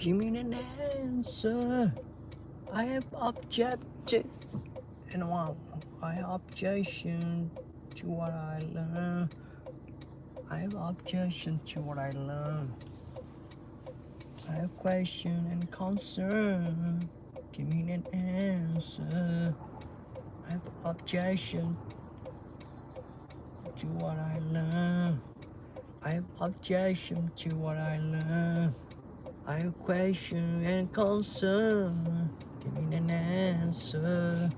Give me an answer. I have objected. And one, I have objection to what I learn. I have objection to what I learn. I have question and concern. Give me an answer. I have objection to what I learn. I have objection to what I learn. I have question and concern. Give me an answer.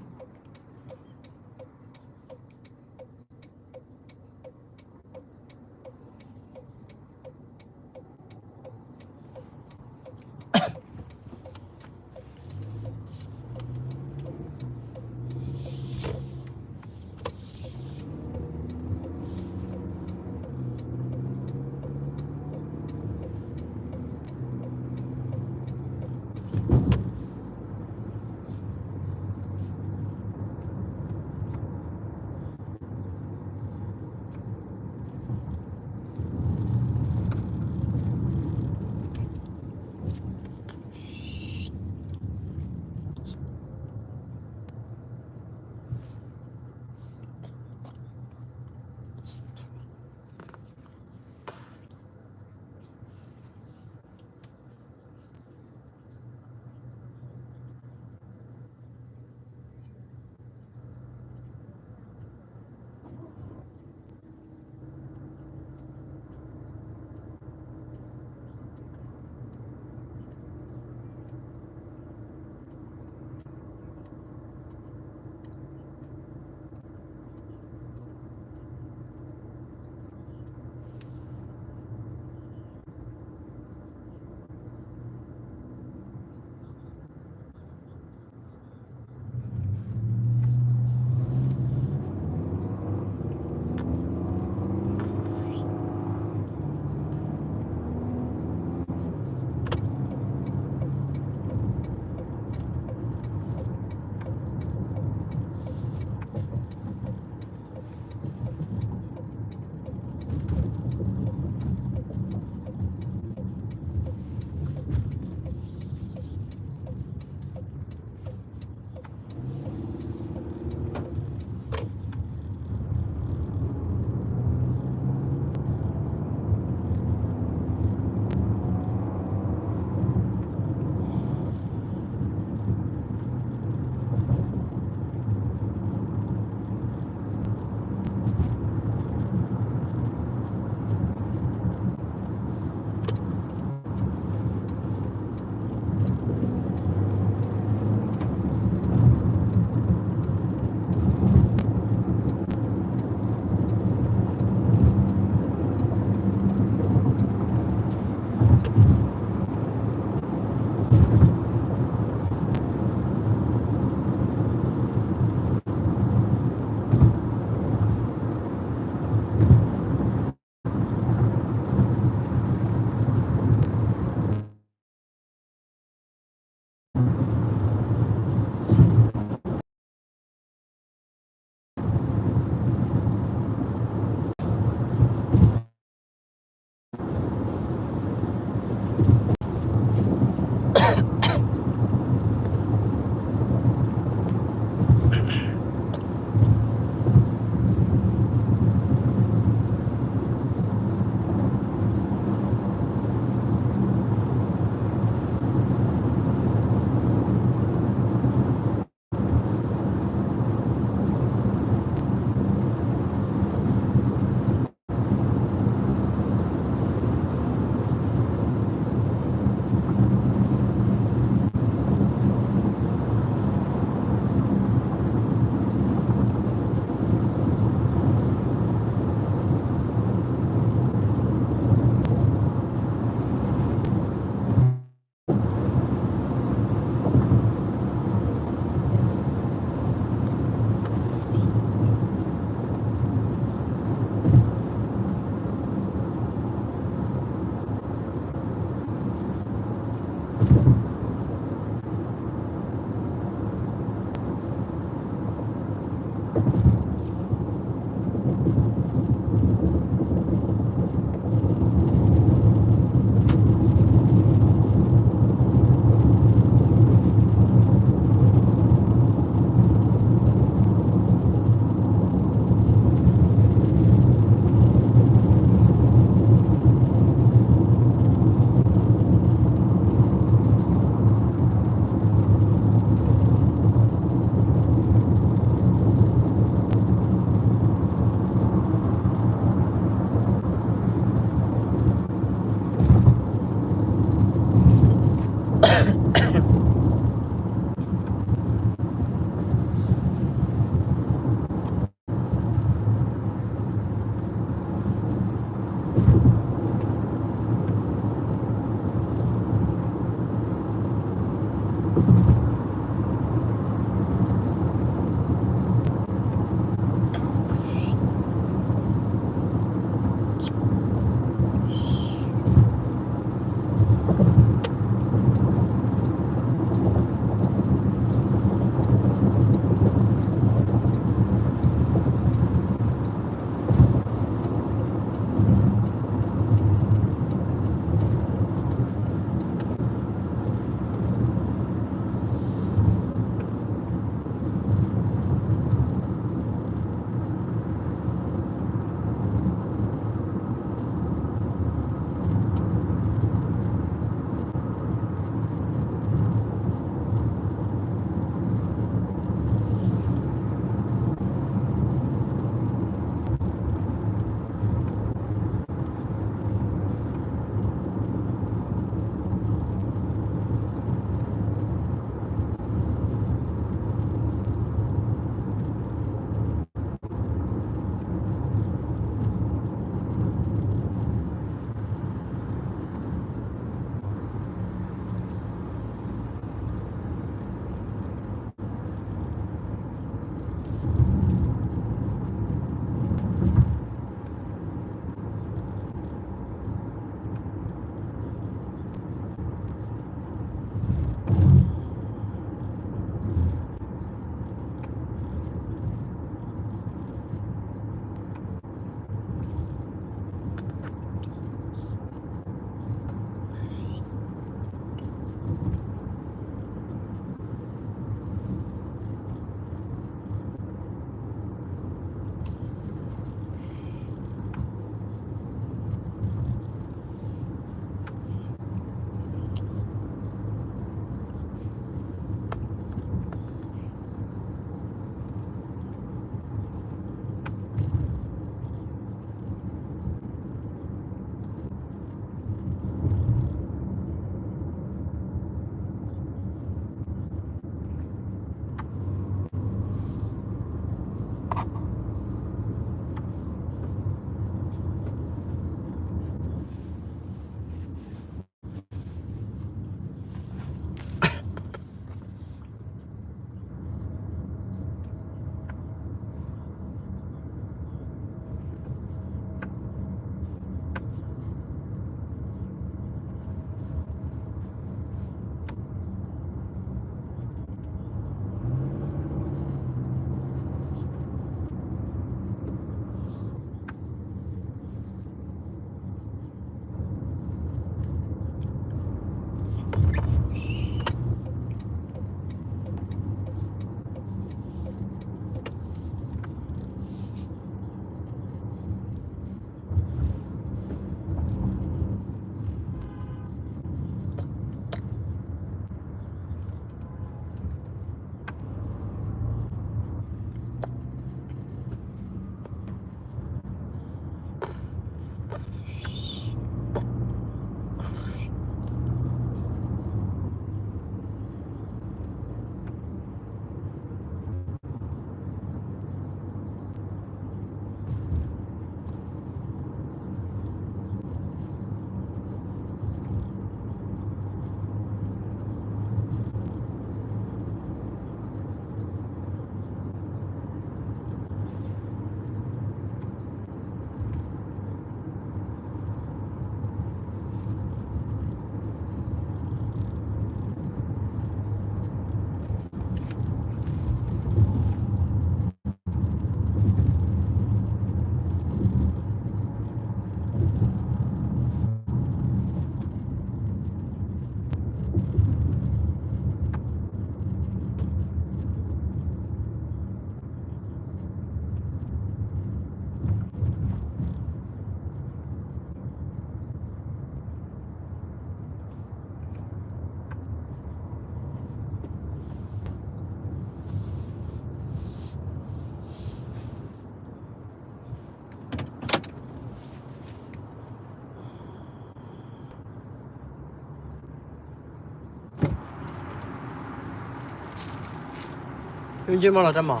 မ့ၢ်က့မီၢ်လီၤတၢ်မၤ,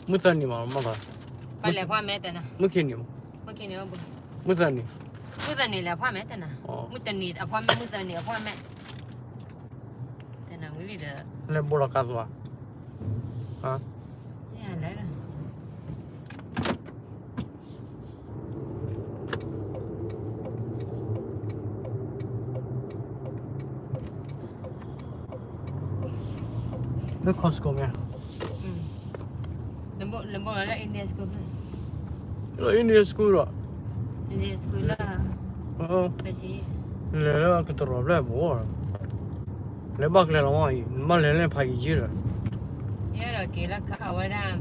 မုၢ်သၢနံၤမး, မုၢ်သၢနံၤ, မုၢ်ခံနံၤမး, မုၢ်သၢနံၤ, မုၢ်သၢနံၤ, လဲၤဘိလီၤကါသိးဧါ, လဲၤ လၢ Costco မ့ၢ်, လၢ Indian school ဒီး, လဲၤလၢကတရီးဖျၢၣ်ဘိ, လဲၤဘၣ်ကျဲလီၤမးအံၤ, နဘၣ်လဲၤလၢဖးယံၤယံၤဒီး, ယဲဒီးက့ၤလၢခးဝဲဒၣ်,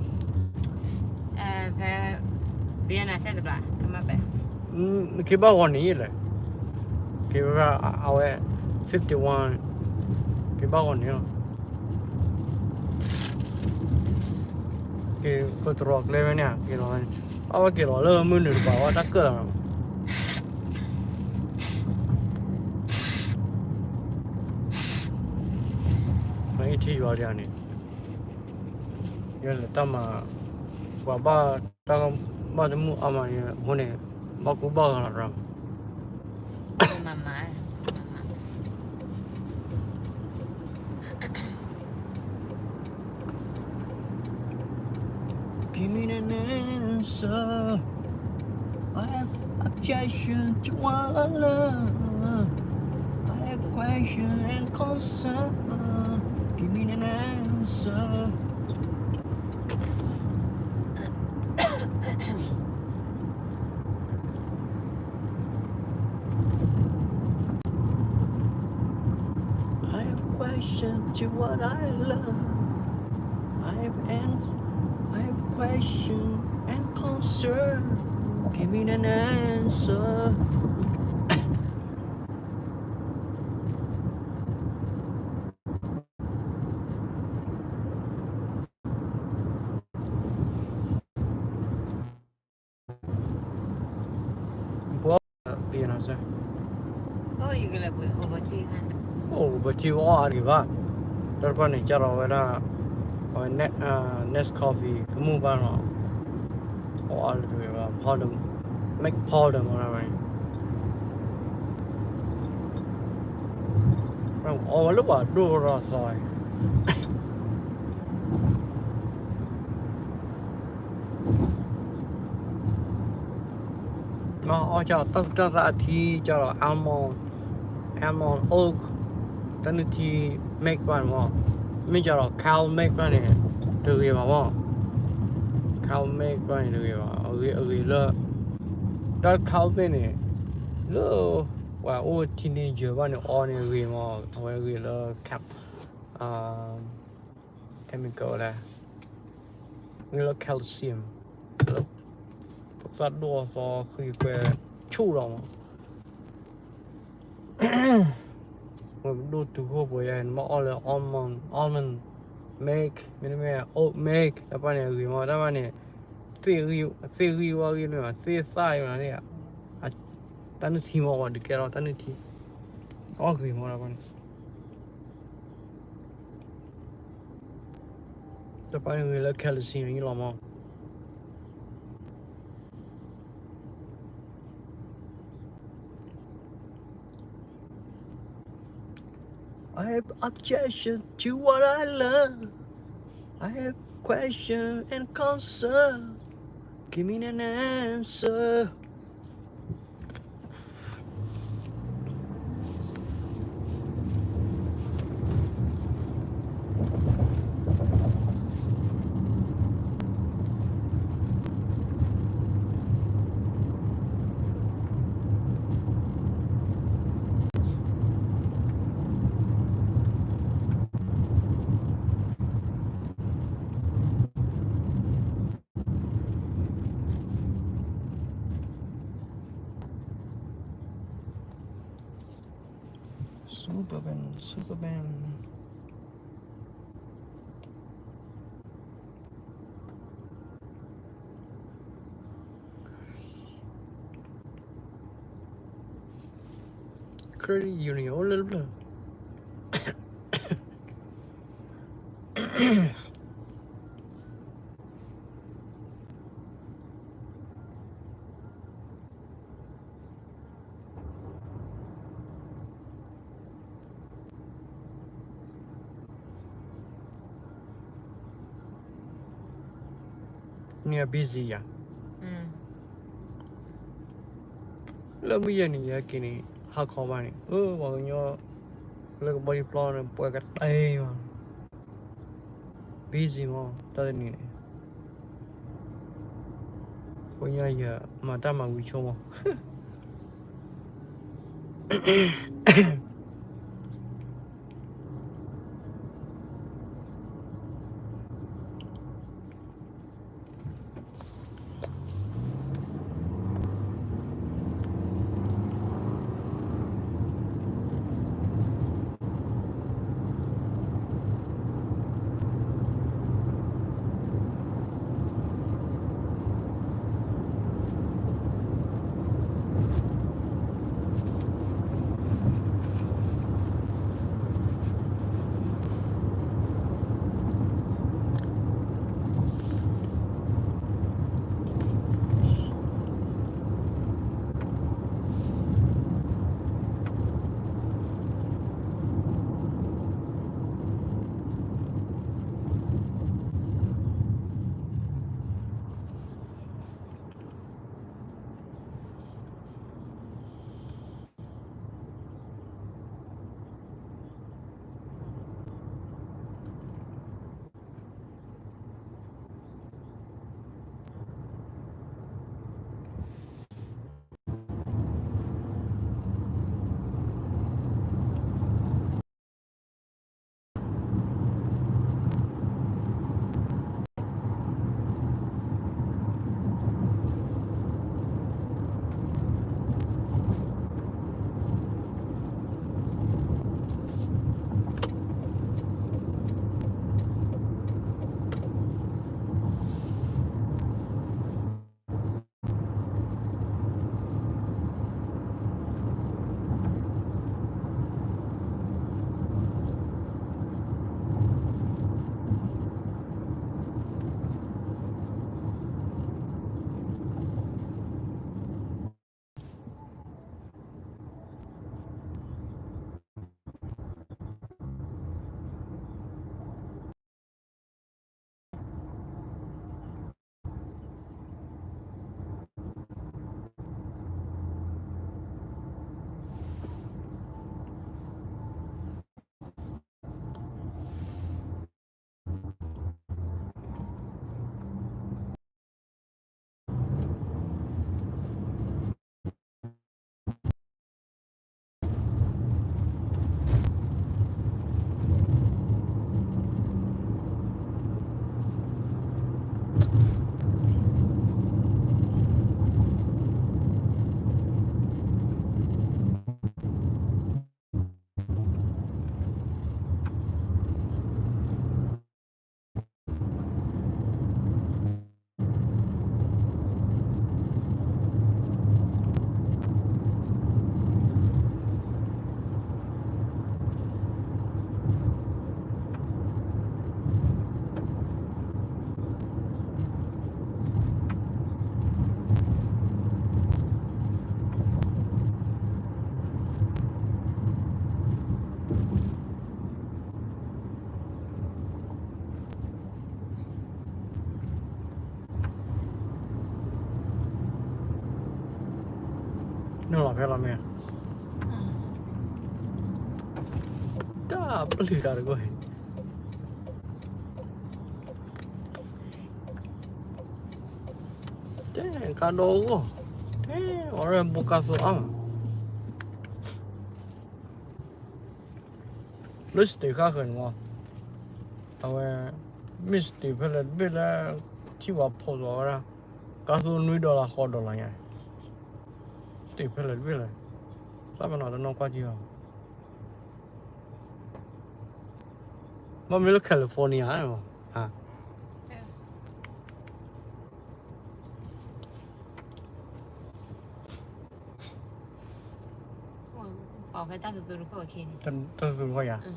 ဖဲ Vienna စဲတဘျီ, နက့ၤဘၣ်ဂီၤန့ၣ်လဲၣ်, က့ၤဝဲဒၣ်အဝဲ fifty one, က့ၤဘၣ်ဂီၤန့ၣ်လီၤ, က့ၤကတရီးကျဲဝဲန့ၣ်, က့ၤလီၤဝဲန့ၣ်, အဝဲက့ၤလီၤလၢမုၢ်နုာ်တပၤဝဲတၢ်ကၢၣ်လီၤ မ့ၢ်ထံယွၤဒ်န့ၣ်, ယဲလဲၤတၢ်မၤ, ပှၤဘၣ်တၢ်ဘၣ်တမုာ်အါမးန့ၣ်, အဃိန့ၣ်, ဘၣ်ကူဘၣ်ဂာ်လီၤရၢ် Give me an answer. I have objection to what I love. I have question and concern. Give me an answer. I have question to what I love. I have an, I have question and concern. Give me an answer. Over tea အီၣ်အါတဂ့ၤဘၣ်, တၢ်တဖၣ်န့ၣ် ကၢ်ထီၣ်ဝဲဒၣ်, အဝဲ Nescafe ကမူၣ်ဘၣ်နီၤ, အီၣ်အါတဂ့ၤဘၣ်, powder, make powder မ့ၢ်ဒၣ်ဝဲ, အီၣ်ဝဲလၢပှၤဒိၣ်ထီၣ်သီအံၤ မ့ၢ်အီၣ်ကၢ်လီၤတၢ်သးအထံကၢ်လီၤ almond, almond oat, တၢ်နုၢ်ထံ milk ဘၣ်န့ၣ်မး, မ့ၢ်ကၢ်လီၤ cow milk ဘၣ်န့ၣ်, တဂ့ၤဘၣ်မး, cow milk ဘၣ်န့ၣ်တဂ့ၤဘၣ်, အဂ့ၤအဂ့ၤလၢ, တၢ် cow milk န့ၣ်, လၢ, ပှၤအိၣ် teenager ဘၣ်န့ၣ် အီန့ၣ်ဂ့ၤမး, အဝဲဂ့ၤလၢ cap, chemical လဲၣ်, ဂ့ၤလၢ calcium, လၢ, သးဒိၣ်သီဃံကွဲဆူၣ်လီၤမး, ဝဲပဒိၣ်တုၤဃိၣ်ပှဲၤယါ နဘၣ်အီၣ်လၢ almond, almond milk မ့တမ့ၢ် oat milk တၢ်ပၣ်န့ၣ်အဂ့ၤမး, တၢ်ပၣ်န့ၣ်, သ့ၣ်ဂံၢ်ဝါဂံၢ်မ့ၢ် သ့ၣ်သၣ်မ့ၢ်, တၢ်နုၢ်ထံမးဝဲဒုးကဲထီၣ်တၢ်နုၢ်ထံ, အီၣ်ဂ့ၤမးတၢ်ပၣ်န့ၣ် တၢ်ပၣ်န့ၣ်ဂ့ၤလၢ calcium အံၤလီၤမး. I have objection to what I love. I have question and concern. Give me an answer. Superman, Superman. Credit Union အိၣ်လၢတဖျၢၣ်, န့ၣ် busy ယၤ, လၢမုၢ်ယဲၢ်နံၤယဲၢ်က့ၤန့ၣ် ဟါခီဘၣ်န့ၣ် အၢ ပှၤကညီ လၢကဘီယူၤပျီန့ၣ် ပှဲၤကတဲမး busy မး တၢ်တနံၤန့ၣ် ဖိညါယမၤတၢ်မၤဝံၤဆိမး. နလီၤဖဲလီၤမ့ၢ်ဧါ, တၢ်ပျုၢ်တၢ်တကွၢ်, တဲကါဒိဂီၢ်, တဲအီၤရၢၢ်ဘိကါသိအါမး လၢ state ဃၣ်ဃၢၤန့ၣ်မး, အဝဲ မ့ၢ် state ဖဲလဲၣ်တဘ့ၣ်လၢ ထံၣ်ဝဲဖိးလီၤဝဲဒၣ်, ကါသိနွံ dollar ဃိး dollar ညါ, state ဖဲလဲၣ်တဘ့ၣ်လဲၣ်, သးပနီၣ်တနီၣ်ကွၢ်ကံဘၣ်, ဘၣ်မ့ၢ်လၢ California ဧါ ဖဲတၢ်သူသူတခီၣ်ယၤ,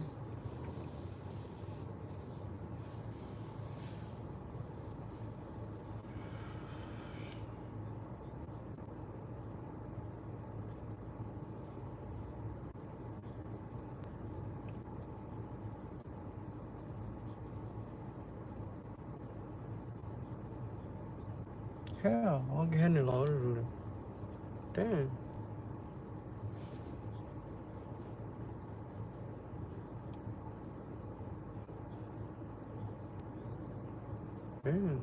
ခဲအီၤ ကဟဲနုာ်လီၤဝဲတရူးဒီး တဲ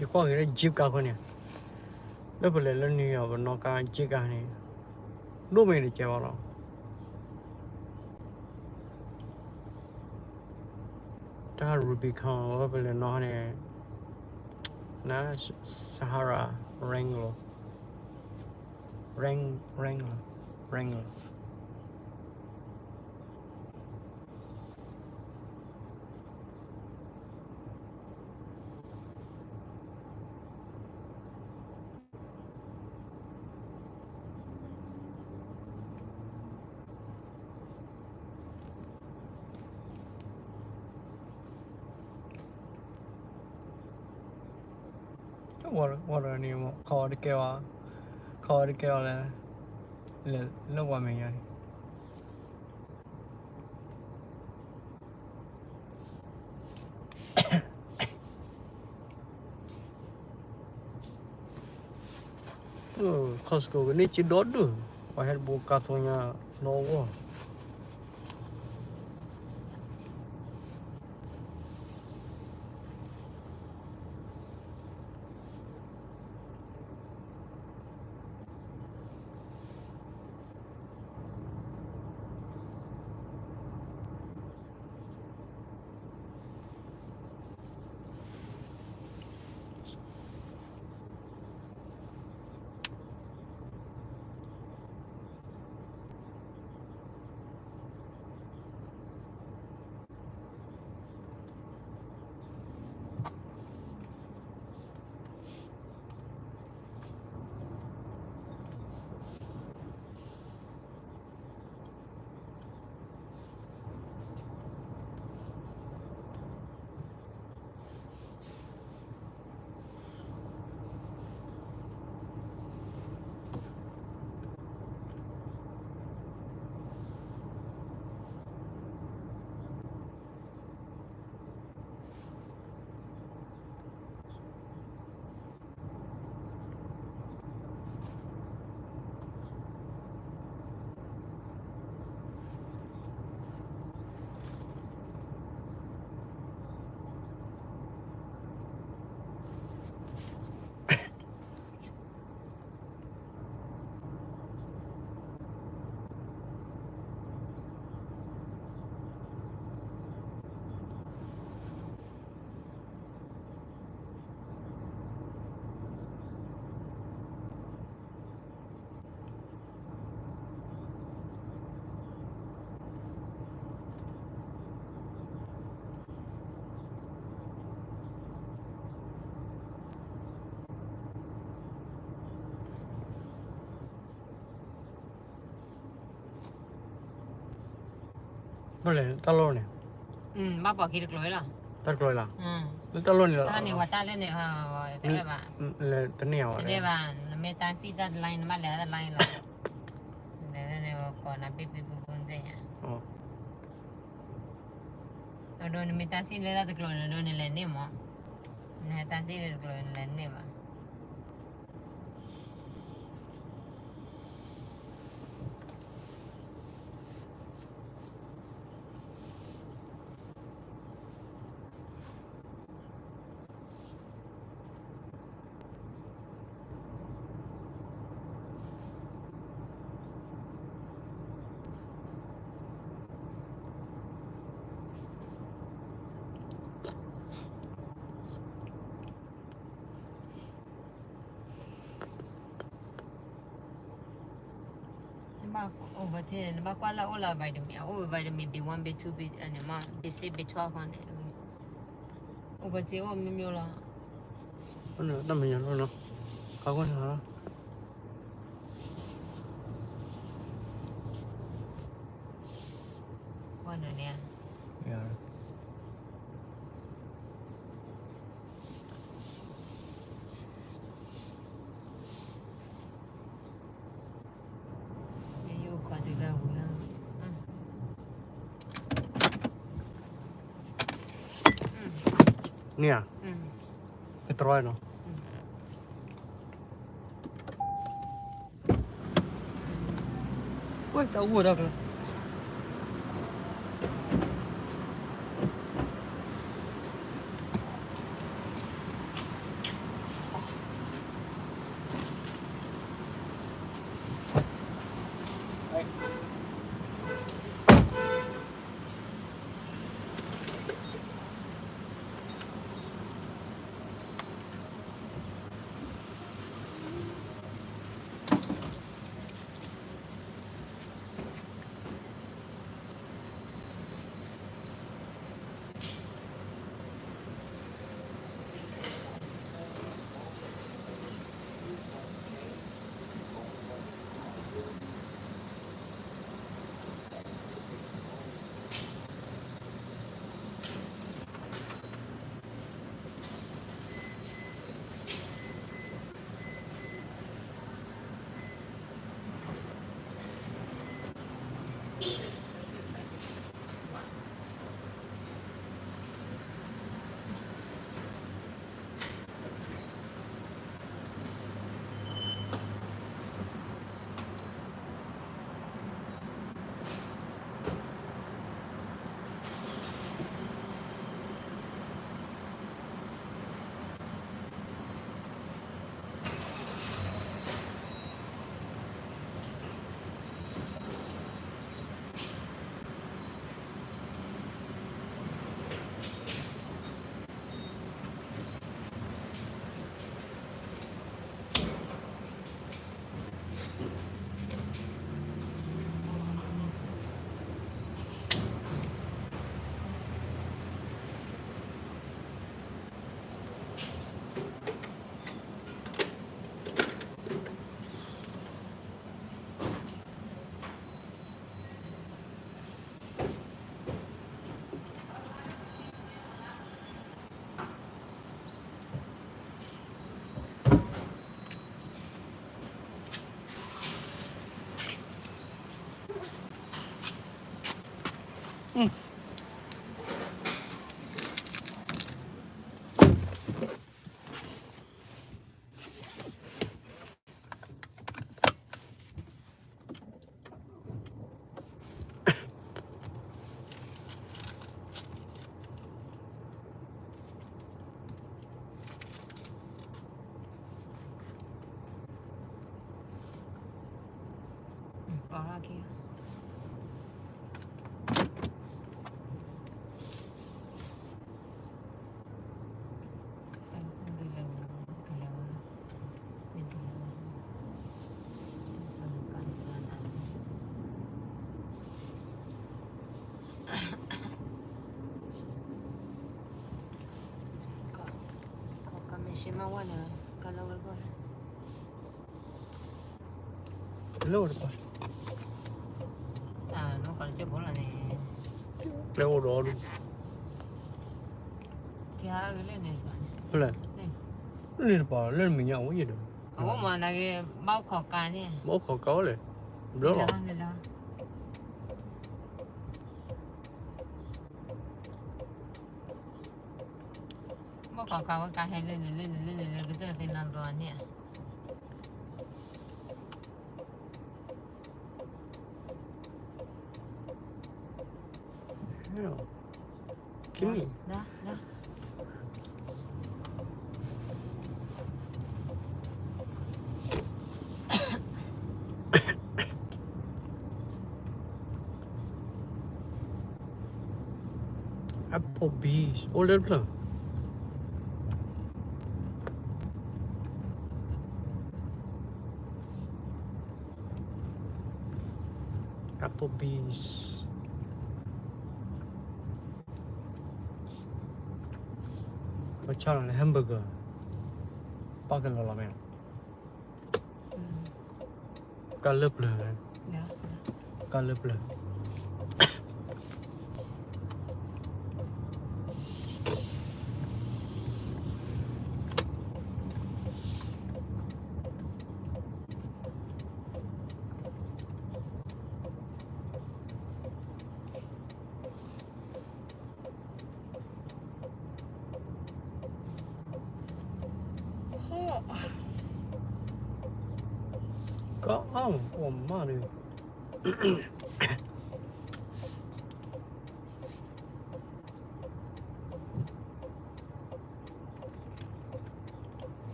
ယကွၢ်က့ၤလၢ Jeep ကါဃိန့ၣ်, လၢပလဲၤလၢ New York ပနီၣ်ကါ Jeep ကါန့ၣ် ဒိၣ်မ့ၢ်တကဲဘၣ်လီၤ. တၢ် Rubicon ဝဲပလဲၤနီၣ်န့ၣ် န Sahara Wrangler, Wrang- Wrangler, Wrangler. ဝဲန့ၣ် ခီတကဲဝဲ, ခီတကဲဝဲလၢ လၢပှၤမဲာ်ညါန့ၣ် Costco ကန့ၢ်စ့ဒီဒူၣ်, ပှၤဟဲတဘိကါသိညါနီၣ်ဂီၢ်.ဘၣ်လဲၣ်တၢ်လီၢ်န့ၣ်, ဘၣ်ပိာ်ခံတကျိၤလီၤ, တၢ်တကျိၤလီၤ, လၢတၢ်လီၢ်န့ၣ်လီၤ, တၢ်န့ၣ်ဝဲတၢ်လၢန့ၣ်, တန့ၢ်ဝဲ, တန့ၢ်ဘၣ်, နမ့ၢ်တၢ်စံၣ်တၢ်တလါန့ၣ် နဘၣ်လဲၤတၢ်တလါန့ၣ်လီၤ, နကိးနၤပ့ပ့ပူပူသ့ၣ်ညါ, အဒိ နမ့ၢ်တၢ်စံၣ်လၢတၢ်တကျိၤန့ၣ်ဒီး နလဲၤန့ၢ်မး, နဟဲတၢ်စံၣ်လၢတကျိၤ နလဲၤန့ၢ်ဘၣ်. ဘၣ်အိၣ်ဝဲထဲန့ၣ် နဘၣ်ကွၢ်လၢအအိၣ်လၢ vitamin အအိၣ်ဝဲ vitamin B one B two B န့ၣ်မး B six B twelve ဟီန့ၣ် အိၣ်ဝဲထဲအိၣ်မျိုးမျိုးလီၤ. တၢ်မညီလီၤနီၤ ခါကွၢ်နီၤ ဝဲန့ၣ်န့ၣ် ယအိၣ်ခိးတုၤလၢဝံၤလီၤ. န့ၣ်ဧါ, ကတြီနီၤ. ဝဲတၢ်အိၣ်ဝဲဒၣ်ကျါ လၢအိၣ်တပၤ, လၢအိၣ်ဒီးဒူၣ်, လၢန့ၣ်တပၤ လၢနမဲာ်ညါအိၣ်ယဲၢ်ဒီး, အအိၣ်မးနက့ၤ ဘၣ်အိၣ်ခိးကါန့ၣ်, ဘၣ်အိၣ်ခိးကါဝဲလဲၣ်, ဘျီလီၤ. ဘၣ်ခိးကါဝဲကါဟဲလၢန့ၣ်လၢန့ၣ်လၢန့ၣ်လၢကတၢၢ်သ့ၣ်နီတဘျီန့ၣ်ဧါ. Apple bees အိၣ်လၢတဖျၢၣ်. Applebee's. ပဆါလီၤလၢ hamburger ပှၤကလီၤလီၤမ့ၢ် ကလၢပျၢၤ ကလၢပျၢၤ ကအိၣ်မးန့ၣ်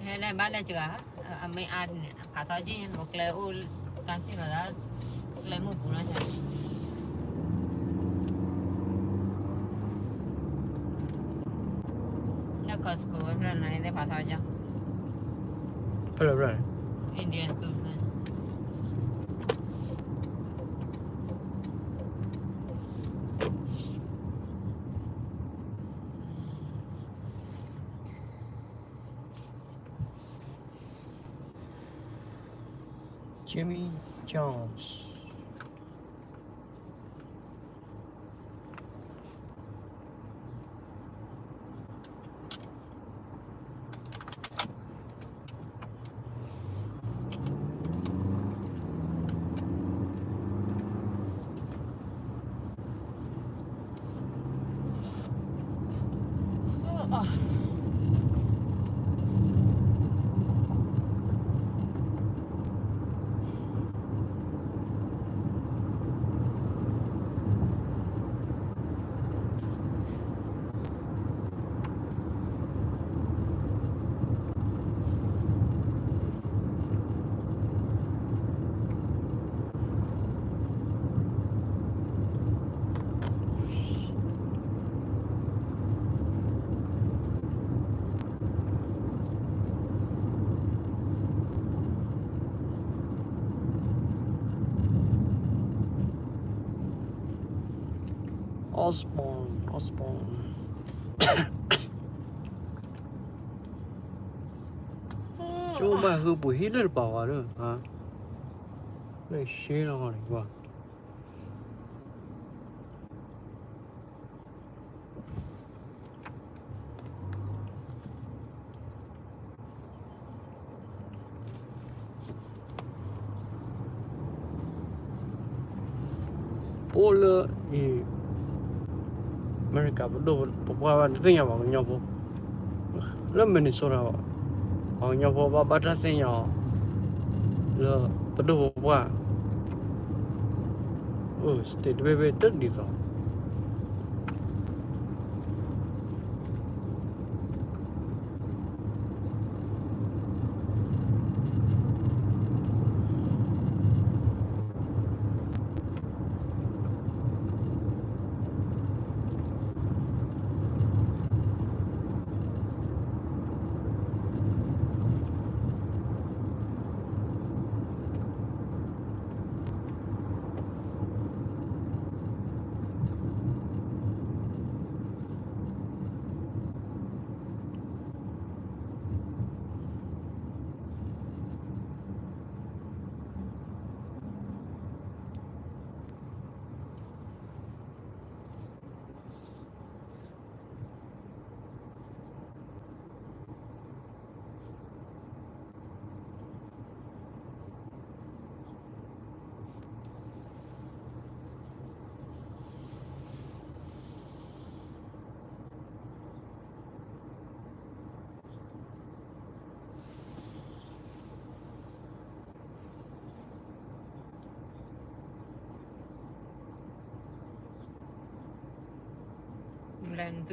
ဟဲလၢဘၣ်လဲၤစှၤ အမ့ၢ်အါန့ၣ် ဖးထီက့ၢ် ပကျဲအိၣ်တၢ်စ့ၢ်ကီး ပကျဲမုၢ်ပူၤလီၤ လၢ Costco ဖဲန့ၣ်ဖးထီက့ၢ် ဖဲလဲၣ် Indian food ဖဲ Jimmy John's. အီစဘီ အီစဘီ ကၠိဘၣ်ဃုပူၤဟံးလၢတပာ်ဝဲဒီး လၢရှဲလီၤန့ၣ်ကွၢ် ပအိၣ်လၢအံၤ အမဲရကၤပဒိၣ်ပပှၢ်ဘၣ် တသ့ၣ်ညါပှၤကညီဖိ လၢ Minnesota ပှၤကညီဖိဘၣ်ဘၣ်တၢ်သ့ၣ်ညါအီၤ လၢပဒိၣ်ပပှၢ် state တဘ့ၣ်ဘ့ၣ်တဒ်သိး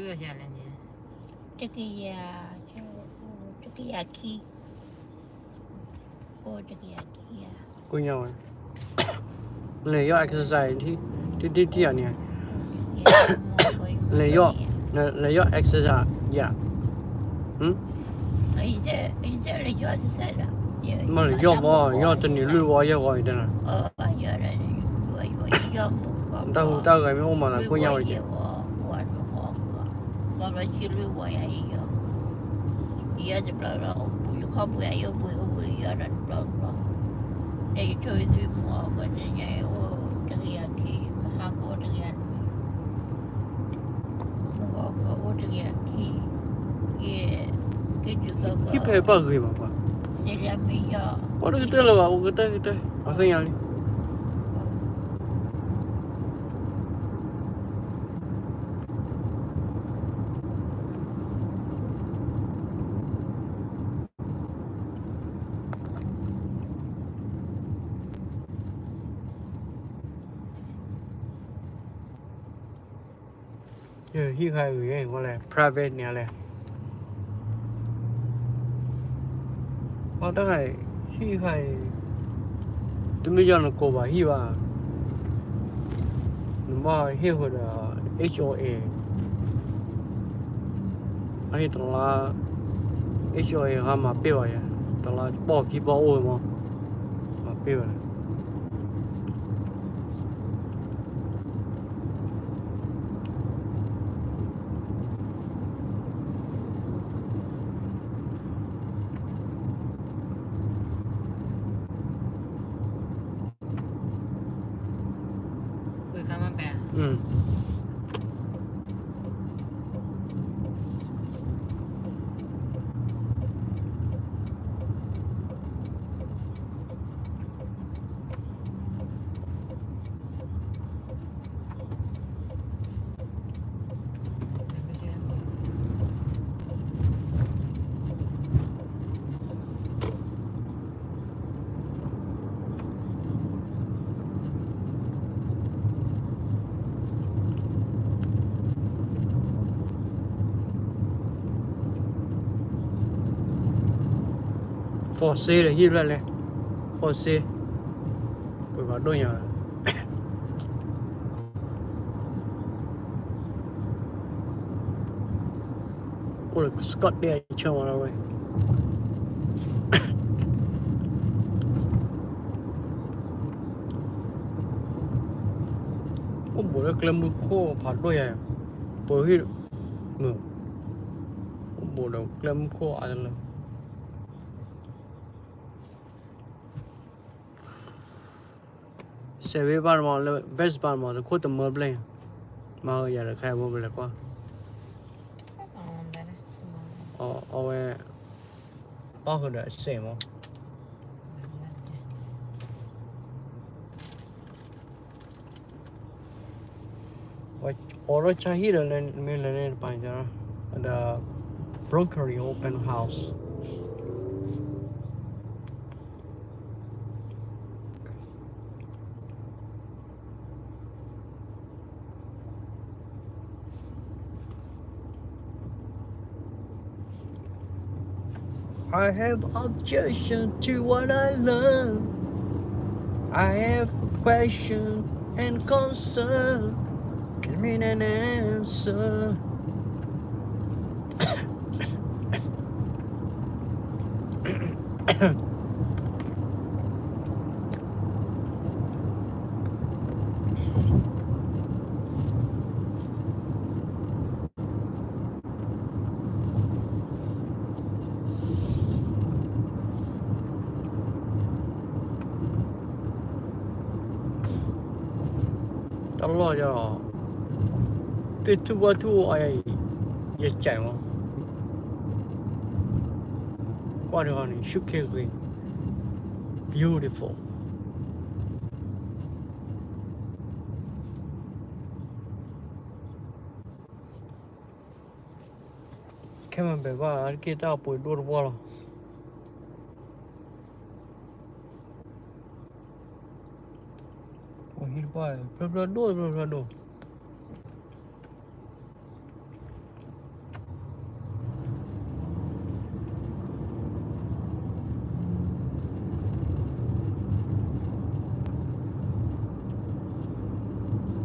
တကယၤ, တကယၤခံ, အိၣ်တကယၤခံဧါ, လဲၤယီၢ် exercise ထံထံထံယၤန့ၣ်, လဲၤယီၢ်, လဲၤယီၢ် exercise ယၤ, လဲၤယီၢ် exercise လီၤ မ့ၢ်လၢယီၢ်မီၢ် ယီၢ်တနံၤလွံၢ်ဝီယဲၢ်ဝီအံၤတနၤ, တၢ်ဟူးတၢ်ဂဲၤမ့ၢ်အိၣ်မးသးကိၣ်ညါဝဲက့ၤ, ဟံၣ်ဖဲဘၣ်ဂ့ၤမးပှၤ, ပှၤတကတၢၢ်လၢၤဘၣ် ပကတၢၢ်ကတၢၢ် ပှၤသ့ၣ်ညါလံ. ဟံၣ်ဃါအံၤ ဝဲလဲၣ် private န့ၣ်လဲၣ်, အတၢ်ဟံၣ်ဃါအံၤ တမ့ၢ်ယီၢ်နကိးဘၣ်ဟံၣ်ဘၣ်, နဘၣ်ဟ့ၣ်ဃုာ်ဒီး H O A, အဟ့ၣ်တလါ H O A ဟါမၤပ့ၢ်ဘၣ်ယၤ, တလါပီၢ်ခံပီၢ်အိၣ်မး, မၤပ့ၢ်ဘၣ်. For sale ဒီးဟံၣ်ဖျၢၣ်လဲၣ်, for sale, ပှၤဘၣ်ဒိၣ်ညါလီၤ. အိၣ်ဒီး Scottish accent ဝဲဒၣ်ဝဲ, အိၣ်ဘူးလၢကျဲမုၢ်ခိၣ်ဖးဒိၣ်ယါ, ပှၤဟံၣ်, အိၣ်ဘူးဒီးကျဲမုၢ်ခိၣ်အါတလၢ Savings ဘၣ်မးလၢ Best Buy မး တခိၣ်တမၢဘျဲၣ်, မၤဟါယၤဒီးခါမ့ၢ်ပလဲၤကွၢ်, အဝဲ, ဘၣ်ဃုာ်ဒီးအစဲးမး, အိၣ်ဒီးဆါဟံၣ်ဒီးလၢမ့ၢ်လၢန့ၣ်တပၤ, ဒီး broker open house. I have objection to what I love. I have question and concern. Give me an answer. တၢ်လီၢ်ယီၤ, သ့ၣ်ထူၣ်ဝၣ်ထူၣ်အအံၤ, ယကဲမး, ကွၢ်တဂီၤန့ၣ် ရှုခ့ဂ့ၤ, beautiful. ခဲမၤဘဲးဘၣ်အါတက့ၢ် တၢ်အပှ့ၤဒိၣ်တဝီလီၤ. ပှၤဟံၣ်တပှၢ် ဖျၢၣ်ဖျၢၣ်ဒိၣ် ဖျၢၣ်ဖျၢၣ်ဒိၣ်. တၢ်လီၢ်ယီၤ, သ့ၣ်ထူၣ်ဝၣ်ထူၣ်အအံၤ, ယကဲမး,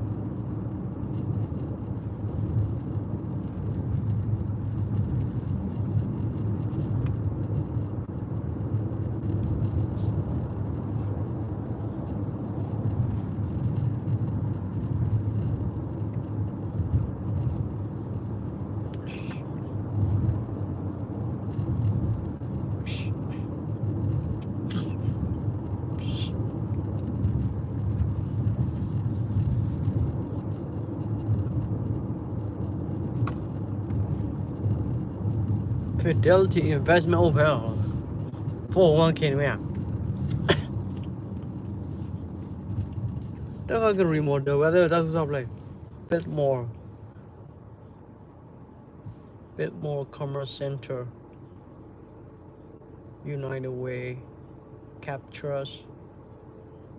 Fidelity Investment အိၣ်ဖဲ four oh one k န့ၣ်မ့ၢ်ဧါ. တၢ်က remodel ဝဲသ့ၣ်တၢ်သူၣ်ထီၣ်ဖျဲၣ် Biltmore, Biltmore Commerce Center, United Way, Captrust,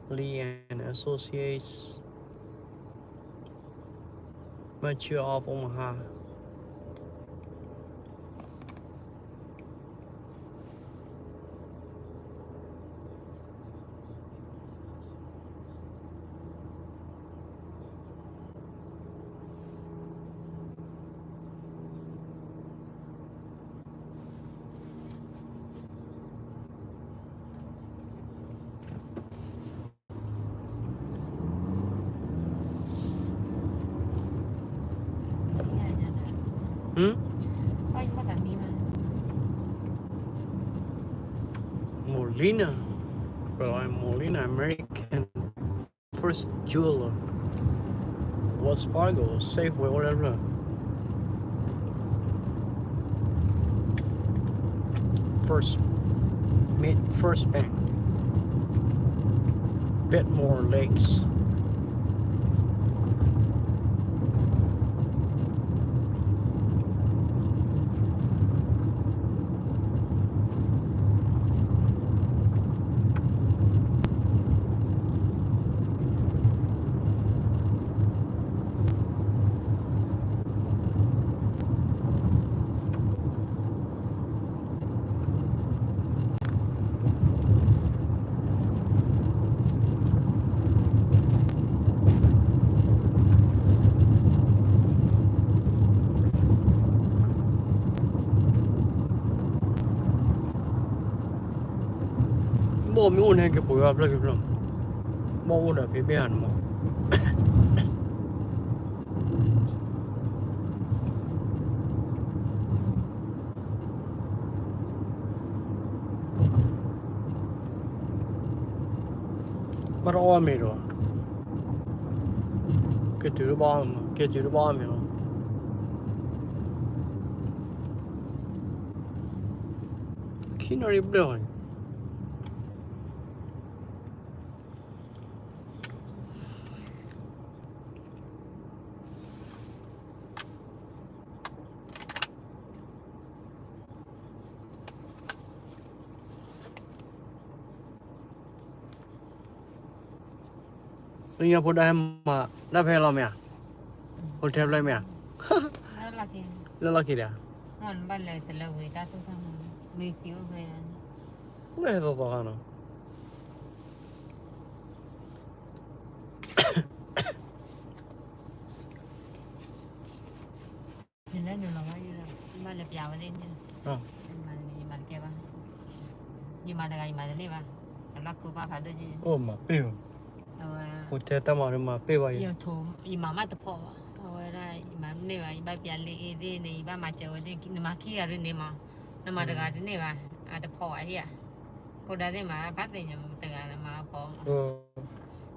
Lee and Associates, Mature of Omaha. ဟမ် Molina, Molina American First Jeweler, Wells Fargo, Safeway, whatever. First, Mid First Bank, Biltmore Lakes. ဘီၣ်မ့ၢ်အိၣ်န့ၣ် ကပှ့ၤဘၣ်ဖျၢၣ်ကဖျၢၣ်, ဘီၣ်အိၣ်ဒီးဖဲဘ့ၣ်ဧါန့ၣ်မး. ဘၣ်တအီၣ်မ့ၤဒီး က့ၤတုၤတဘၣ်, က့ၤတုၤတဘၣ်အီၣ်မ့ၤလီၤ. ခံနီၤရံၣ်ဘျၢၣ်အီၤန့ၣ် လၢညါဖိဒၣ်ဟဲမၤတၢ်ဖဲလီၤမ့ၢ်ဧါ, hotel ဖျၢၣ်မ့ၢ်ဧါ, လၢလီၢ်ခံဒီး, လၢဟဲသီသီခါနီၤ. ယလဲၤနုာ်လီၤဘၣ်ယဲ, ယဘၣ်လဲၤပျးဝဲသ့ၣ်န့ၣ်, ယမၤတကဲဘၣ်, ယမၤတဂၤယမၤတန့ၢ်ဘၣ်, အလီၢ်ခိဘၣ်ဖးဒိၣ်က့, အိၣ်မၤပ့ၢ်ဘၣ်, အဝဲ hotel တၢ်မၤဒုးမၤပ့ၢ်ဘၣ်ယဲ, ယမၤမးတဖီၣ်ဘၣ်, အဝဲဒၣ်ယမၤတန့ၢ်ဘၣ်, ယဘၣ်ပျးလံာ်အ့သ့ၣ်န့ၣ် ယဘၣ်မၤစၢၤဝဲသ့ၣ်, နမၤခံဂၤဒုးန့ၣ်မး, နမၤတဂၤတန့ၢ်ဘၣ်, အတဖီၣ်ဘၣ်ယဲ, ခိၣ်ဒၢသ့ၣ်မၤဘၣ်သ့ၣ်ညါတဂၤမၤအဖီၣ်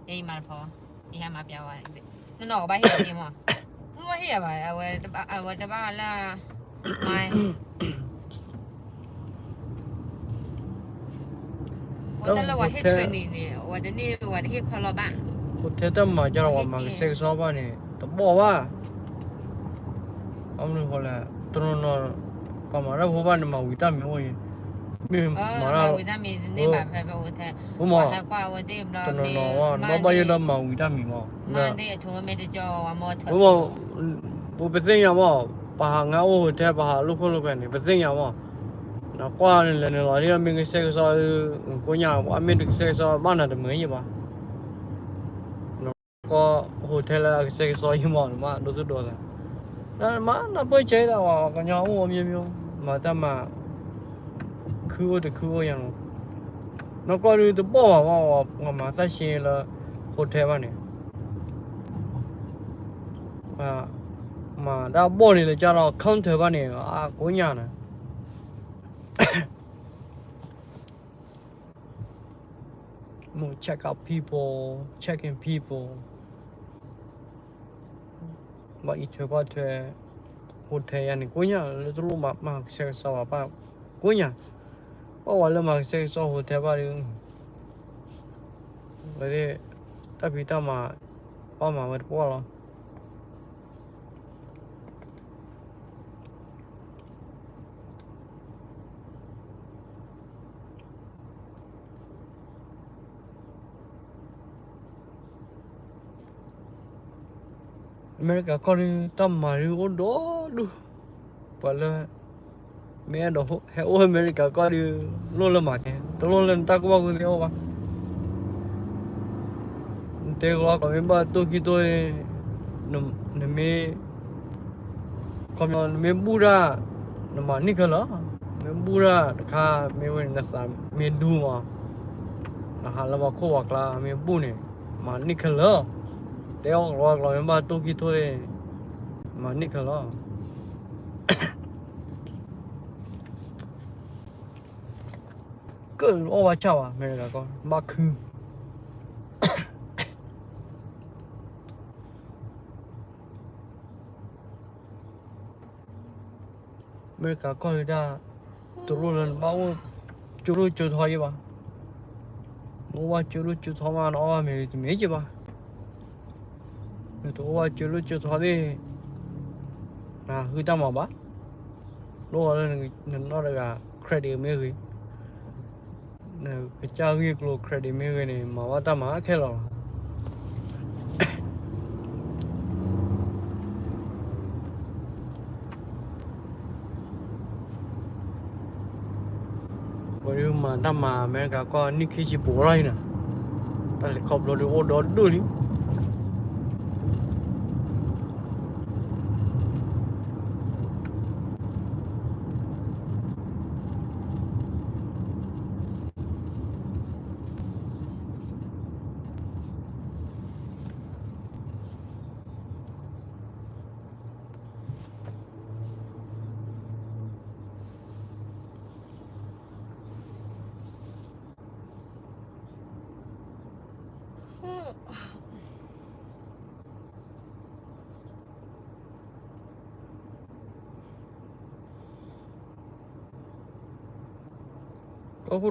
ယဲယမၤတဖီၣ်, ယဟဲမၤပျးဝဲ, နနီၢ်ကဘၣ်ဟ့ၣ်ယဲမး, မ့ၢ်ဟ့ၣ်ယဲဘၣ်, အဝဲတဘၣ်လၢ, မၤ, ဝဲတၢ်လၢပှၤဟ့ၣ် training န့ၣ် အဝဲတန့ၢ်ဝဲတဟ့ၣ်ခီလီၤဘၣ်, hotel တၢ်မၤကၢ်လီၤ ပှၤမၤကဆှဲကဆှီဘၣ်န့ၣ် တဘီၣ်ဘၣ်, အမနုၤဃိလဲၣ်, တနီၤနီၤ, ပှၤမၤတၢ်ဖိဘၣ်န့ၣ် မၤဝံၤတၢ်မံၤအိၣ်အံၤ, မ့ၢ်မၤတၢ်, ဝံၤတၢ်မံၤတန့ၢ်ဘၣ်ဖဲဖဲအိၣ်ထဲ, အိၣ်မး, တနီၤနီၤဝဲ နဘၣ်ဘၣ်ယိၣ်ဒီးမၤဝံၤတၢ်မံၤမး, အိၣ်မး, ပပသ့ၣ်ညါမး, ပှၤဟးငါအိၣ် hotel ပှၤဟးလိာ်ခိၣ်လိာ်ကွဲန့ၣ် ပသ့ၣ်ညါမး, နကွၢ်န့ၣ်လဲၤနုာ်လီၤဒ်မ့ၢ်ကဆှဲကဆှီ, ကိညါ ပှၤမ့ၢ်တကဆှဲကဆှီဘၣ်နၤတမုာ်ယဲဘၣ် ကီၢ် hotel လၢအကဆှဲကဆှီယံၤမး နမ့ၢ်ဒိသူၣ်ဒိသး, နမ့ၢ်နၢ်ပၢၢ်ကဲဒၣ်ဝဲ ကညီအိၣ်အမျိုးမျိုး, မၤတၢ်မၤ, ခုအိၣ်တခုအိၣ်ယၤနီၤ, နီၢ်ကီၢ်ဒုးတဘီၣ်ဘၣ်ဝဲ, ပှၤမၤသၣ်ရှ့လၢ hotel ဘၣ်န့ၣ်, မၤတၢ်ဘီၣ်န့ၣ်လၢကၢ်လီၤ counter ဘၣ်န့ၣ် အကိညါန့ၣ် မ့ၢ် check out people, check in people, ဘၣ်အံးထွဲကွၢ်ထွဲ, hotel ယၤန့ၣ် ကိးညါလၢတလိၣ်မၤကဆှဲကဆှီဘၣ်ပၢ်ကိးညါ, ပှၤဝဲလၢမၤကဆှဲကဆှီ hotel ဘၣ်ဒီး ဝဲသ့ၣ် တၢ်ဖံးတၢ်မၤ ပၢ်မၤဝဲတပှၢ်လီၤ. အမဲရကၤကီၢ်ဒုး တၢ်မၤဒုးအိၣ်ဒီဒူၣ်, ပှၤလၢ မ့ၢ်အဲၣ်ဒိးဟဲအိၣ်အမဲရကၤကီၢ်ဒုး လိၣ်လၢမၤကဲ တလိၣ်လၢနတၢ်ကူၣ်ဘၣ်ကူၣ်သ့အိၣ်ဘၣ်. နတဲကလီကီး မ့ၢ်ဘၣ်တိၢ်ခံတိၢ်, နမ့ၢ် ခီပညီ နမ့ၢ်ဘူၣ်တၢ် နမၤန့ၢ်ခဲလၢာ်, မ့ၢ်ဘူၣ်တၢ်တခါ မ့ၢ်ဝဲန့ၣ် နသးမ့ၢ်ဒူမး, နဟးလၢပှၤခိၣ်ပှၤကျါ မ့ၢ်ဘူၣ်န့ၣ် မၤန့ၢ်ခဲလၢာ်, တဲအီၣ်ကလီကလီ မ့ၢ်ဘၣ်တိၢ်ခံတိၢ် မၤန့ၢ်ခဲလၢာ်. ကအီၣ်ဘၣ်ဆၣ်ဘၣ် အမဲရကၤကီၢ် ဘၣ်ခု အမဲရကၤကီၢ်ဒုးဒၣ် တလိၣ်လၢနဘၣ်အိၣ် ကၠိလိၣ်ကၠိထီယဲဘၣ်. နအိၣ်ဘၣ်ကၠိလိၣ်ကၠိထီမး နအီၣ်ဘၣ်မ့ၤတမ့ၢ်ယဲဘၣ်. နတအိၣ်ဘၣ်ကၠိလိၣ်ကၠိထီသ့ၣ် နဃုတၢ်မၤဘၣ်. လိၣ်ဝဲလၢနနီၢ်တဂၤ credit မ့ၢ်ဂ့ၤ နကစၢ်ဂ့ၢ်ကျိၤ credit မ့ၢ်ဂ့ၤန့ၣ် မၤဘၣ်တၢ်မၤခဲလၢာ်လီၤ. ပှၤဒုးမၤတၢ်မၤအမဲရကၤကီၢ် နံၣ်ခံဆံပူၤလီၤအံၤနီၤ, တၢ်လဲၤခီဖျိဒုးအိၣ်ဒီဒူၣ်လံ. ကီၢ်ခိၣ်ဒ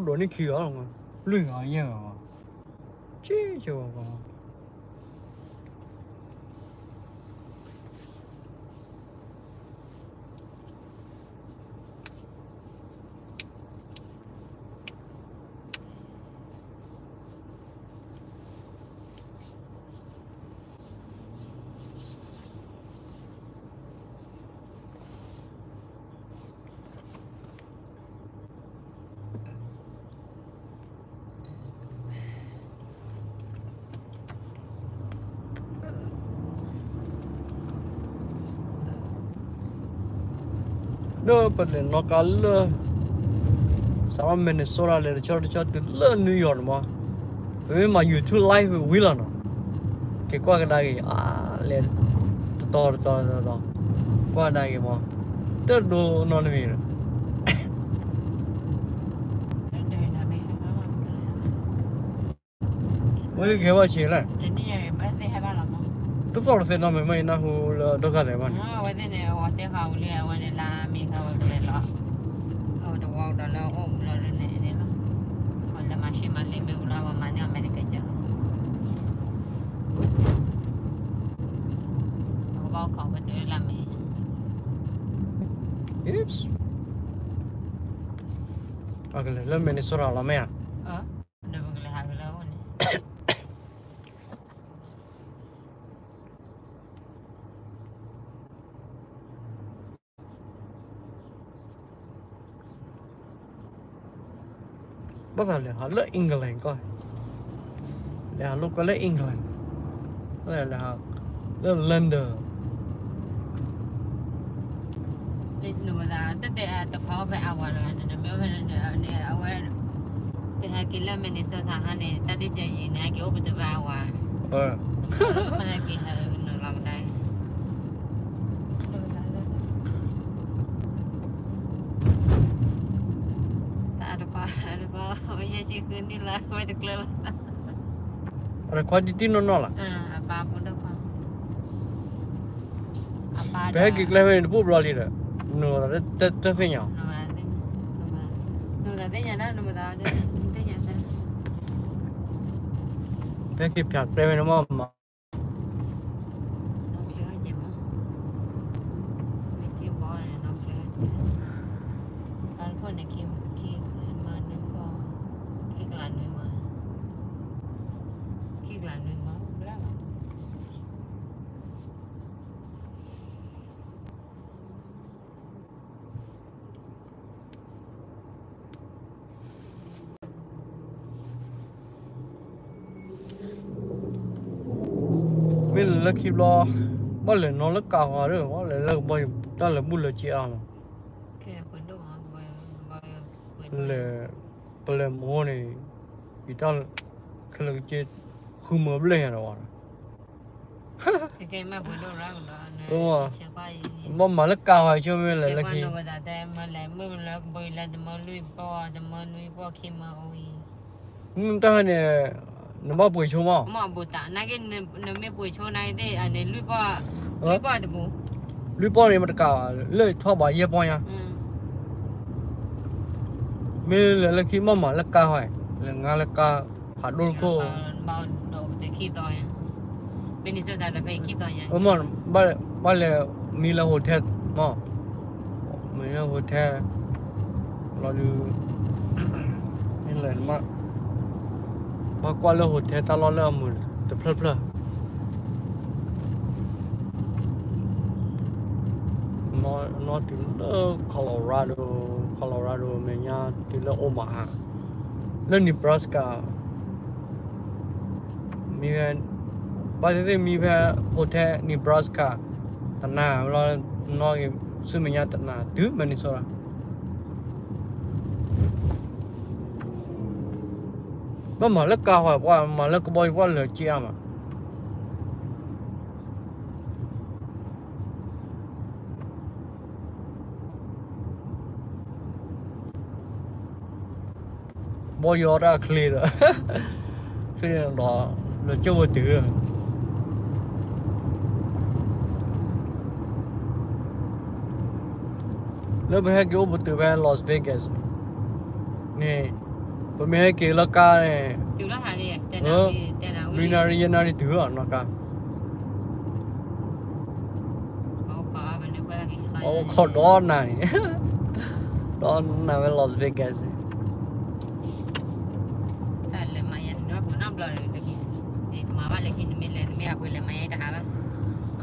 ိးန့ၢ်ခံဂၤလီၤ, လွံၢ်ဂၤယဲၢ်ဂၤ, ဆံဆံဂၤ, လၢပလဲၤနီၣ်ကါလၢ စးထီၣ် Minnesota လဲၤတဆီတဆီတုၤလၢ New York န့ၣ်မး, ပမ့ၢ်မၤ YouTube live ဝံၤလီၤနီၤ, က့ၤကွၢ်ကဒါက့ၤ, လဲၤတတီၤတတီၤတတီၤ, ကွၢ်ကဒါက့ၤမး, တဒိနီတမံၤ ဝဲကဲဘၣ်ဆံးလဲၣ်, တသီၣ်တသ့နီတမံၤ မ့ၢ်နၢ်ဟူလၢ ဒိၣ်ကါသဲးဘၣ်န့ၣ်, အဝဲသ့ၣ်န့ၣ် အဝဲတဲဃာ်ဝံၤလံ အဝဲန့ၣ်လၢအမံၤခါဝဲကလဲၤလီၤ, အဝဲတဝီကဒီးလၢအိၣ်ဘျီဒ်န့ၣ်န့ၣ်လီၤ, အဝဲလၢမၤရှ့မၤလ့မ့ၢ်အိၣ်လၢအဝဲမၤန့ၢ်အမဲရကၤကၢလီၤ, အဝဲဘၣ်အိၣ်ခိးဝဲတုၤလၢလၢမ့ၢ် လၢ Minnesota လီၤမ့ၢ်ဧါ, ဒီးပကလဲၤဟးက့ၤလၢအအိၣ်န့ၣ် ဘၣ်သးလဲၤဟးလၢ England ကီၢ်, လဲၤဟးလိာ်ကွဲလၢ England, လဲၤဟးလၢ London, တတဲတခွါအိၣ်ဖဲအဝၤတဂၤန့ၣ် မ့ၢ်အိၣ်ဖဲန့ၣ် အဝဲ ကဟဲက့ၤလၢ Minnesota ဟါန့ၣ် တၢ်ဒ့ၣ်ကယံၤန့ၣ် ဟဲက့ၤအိၣ်ပတုၤဖဲအဝၤ, မ့ၢ်ဟဲက့ၤဟဲနီၤလီၤကဒါ တၢ်တခွါတခွါ ယဲၢ်ဆံဃုနံၣ်လၢဝဲတကျၢၤလီၤ, တခွါတံၢ်တံၢ်နီၢ်နီၢ်လီၤ, အပၢ်ဖိတခွါ, အပၢ် ပဟဲက့ၤကျဲဖဲန့ၣ် တပူၤဘျီလံဒီး, နတသ့ၣ်ညါ, ပဟဲက့ၤဖဲကျဲဖဲန့ၣ်မးမး မ့ၢ်လဲၤလၢခံဘျီ, ဘၣ်လဲၤနီၤလၢကါဃီဒီး ဘၣ်လဲၤလၢကဘီယူၤ တၢ်လဲၤဘူၣ်လၢက့အါမး, လဲၤ, ပလဲၤမဟိန့ၣ်, ယတၢ်ခဲလၢာ်က့ ဃုမၢဘျဲၣ်ညါဒီးဝဲ ဘၣ်မၤလၢကါဃီဆိမ့ၢ်လဲၤလၢခံ, မ့ၢ်တၢ်ဟဲန့ၣ်, နဘၣ်ပှ့ၤဆိမး, လွံၢ်ပီၢ်န့ၣ်မတကးဘၣ်, လၢထီၣ်ဘၣ်ယဲၢ်ပီၢ်ညါ, မ့ၢ်လဲၤလၢခံ ဘၣ်မၤလၢကါဃီ, လဲၤငါလၢကါ ဖးဒိၣ်တခိၣ် ဘၣ်လဲၤမံလၢ hotel မး, မံလၢ hotel လီၤဒုး, မ့ၢ်လဲၤ, ဘၣ်ကွၢ်လၢ hotel တၢ်လီၢ်လၢအမုာ်တဖျၢၣ်ဖျၢၣ် နီၢ်တုၤလၢ Colorado, Colorado မဲာ်ညါတုၤလၢ Omaha, လၢ Nebraska, မံဖဲ, ဘၣ်သ့ၣ်သ့ၣ်မံဖဲ hotel Nebraska, တနၤလီၤ, နီၢ်ဂ့ၤ ဆူမဲာ်ညါတနၤတုၤ Minnesota, ဘၣ်မၤလၢကါဃီ ပှၤမၤလၢကဘီယူၤ ပှၤလဲၤက့အါမး ဘီယူၤတၢ်ချ့ဒီး, ချ့ဒီး, လၢကၠိဝဲတုၤ, လၢပဟဲက့ၤအိၣ်ပတုာ်ဖဲ Las Vegas န့ၣ်, ပမ့ၢ်ဟဲက့ၤလၢကါန့ၣ်, လွံၢ်နၣ်ရံၣ် ယဲၢ်နၣ်ရံၣ်တုၤနီၢ်ကါ အိၣ်ခိးဒီနၤန့ၣ်, ဒီနၤဝဲ Las Vegas,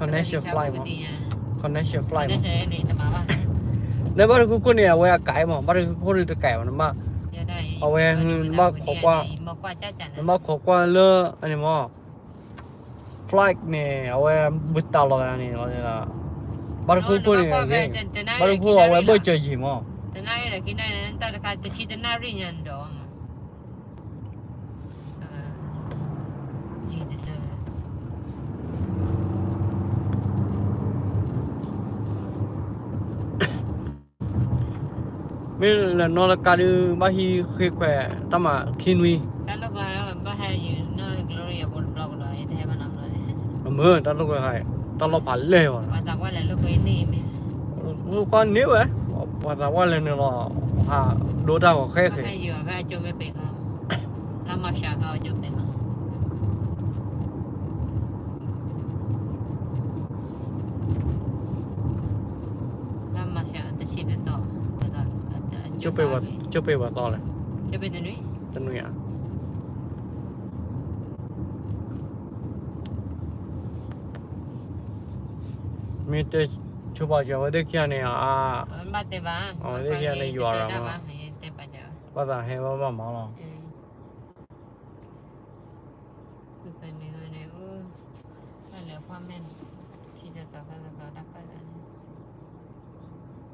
connection flight, connection flight, လၢဘၣ်တခိၣ်ခိၣ်န့ၣ် အဝဲအကဲမး, ဘၣ်တခိၣ်ခိၣ်န့ၣ်တကဲဘၣ်, နဘၣ်, အဝဲ, နဘၣ်ခိးကွၢ်, နဘၣ်ခိးကွၢ်လၢ, အန့ၣ်မး flight န့ၣ် အဝဲဘုတၢ်လီၤဂၤန့ၣ်လီၤ, ဘၣ်တခိၣ်ခိၣ်န့ၣ်, ဘၣ်တခိၣ်အဝဲဘၢၣ်စၢၤယံာ်မး, တနၣ်ရံၣ်ဒီးခံနၣ်ရံၣ်န့ၣ် တၢ်တခါတဆံတနၣ်ရံၣ်ညါန့ၣ်ဒီး မ့ၢ်လဲၤနီၢ်လၢကါဒုး ဘၣ်ဟံးဃ့ခွဲး တၢ်မၤခံနွံ, အမ့ၢ်တၢ်လိာ်ကွဲ, တၢ်လီၢ်ဖးလဲၢ်ဘၣ်, ကွၢ်န့ၢ်ဝဲ, ပှၤသးပှၢ်လဲၤနုာ်လီၤ, ဟးဒိတၢ်ဂီၤဃဲဃဲ ကၠိပ့ၤပှၤသီလဲၣ်, တနွံဧါ, မ့ၢ်တဲဆိပာ်စၢၤဝဲသ့ၣ်ခံဂၤန့ၣ်, အဝဲသ့ၣ်ခံဂၤန့ၣ်ယွၤရၤမး, ဘၣ်သးဟဲဘၣ်ဘၣ်မၤလီၤ.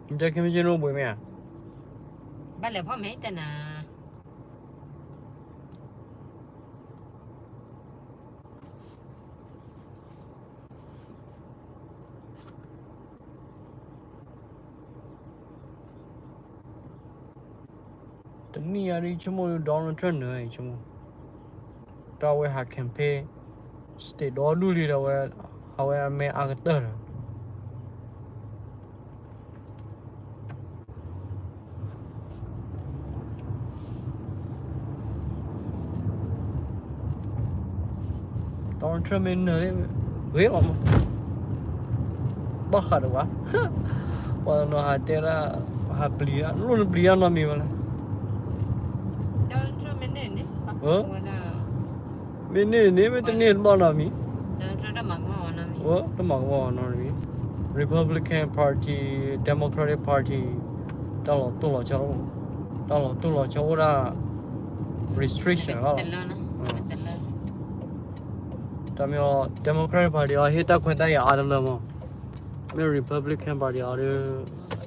နတဲခ့မ့ၢ်က့န့ၣ်ဘှံးမ့ၢ်ဧါ, ဘၣ်လဲၤဖီၣ်မဲတနၤ တနံၣ်အံၤဒ်ဆိကမိၣ် Donald Trump န့ၣ် ဆိကမိၣ် တၢ်ဝဲဟး campaign state ဒီဒူၣ်လံဒီး အဝဲအမဲအါကတၢၢ်ဒီး Trump မ့ၢ်နၢၤ ဂ့ၤလီၤမး, ဘၣ်ဃးဒီးဝဲ, ပှၤတနီၤဟးတဲဒၣ်, ဟးပျံၤဒၣ်, လိၣ်နပျံၤဒၣ်နီတမံၤဘၣ်လဲၣ်. မ့ၢ်န့ၢ်န့ၣ် မ့ၢ်တန့ၢ်တဘၣ်နီတမံၤ, တမၤကမၣ်နီတမံၤ, Republican Party, Democratic Party, တၢ်လီၤတိၢ်လီၤဆီ, တၢ်လီၤတိၢ်လီၤဆီအိၣ်ဒၣ် restriction လီၤ. တၢ်မ့ၢ်အီၤ Democratic Party အီၤ ဟ့ၣ်တၢ်ခွဲးတၢ်ယာ်အါတလၢမး, မ့ၢ် Republican Party အီၤဒီး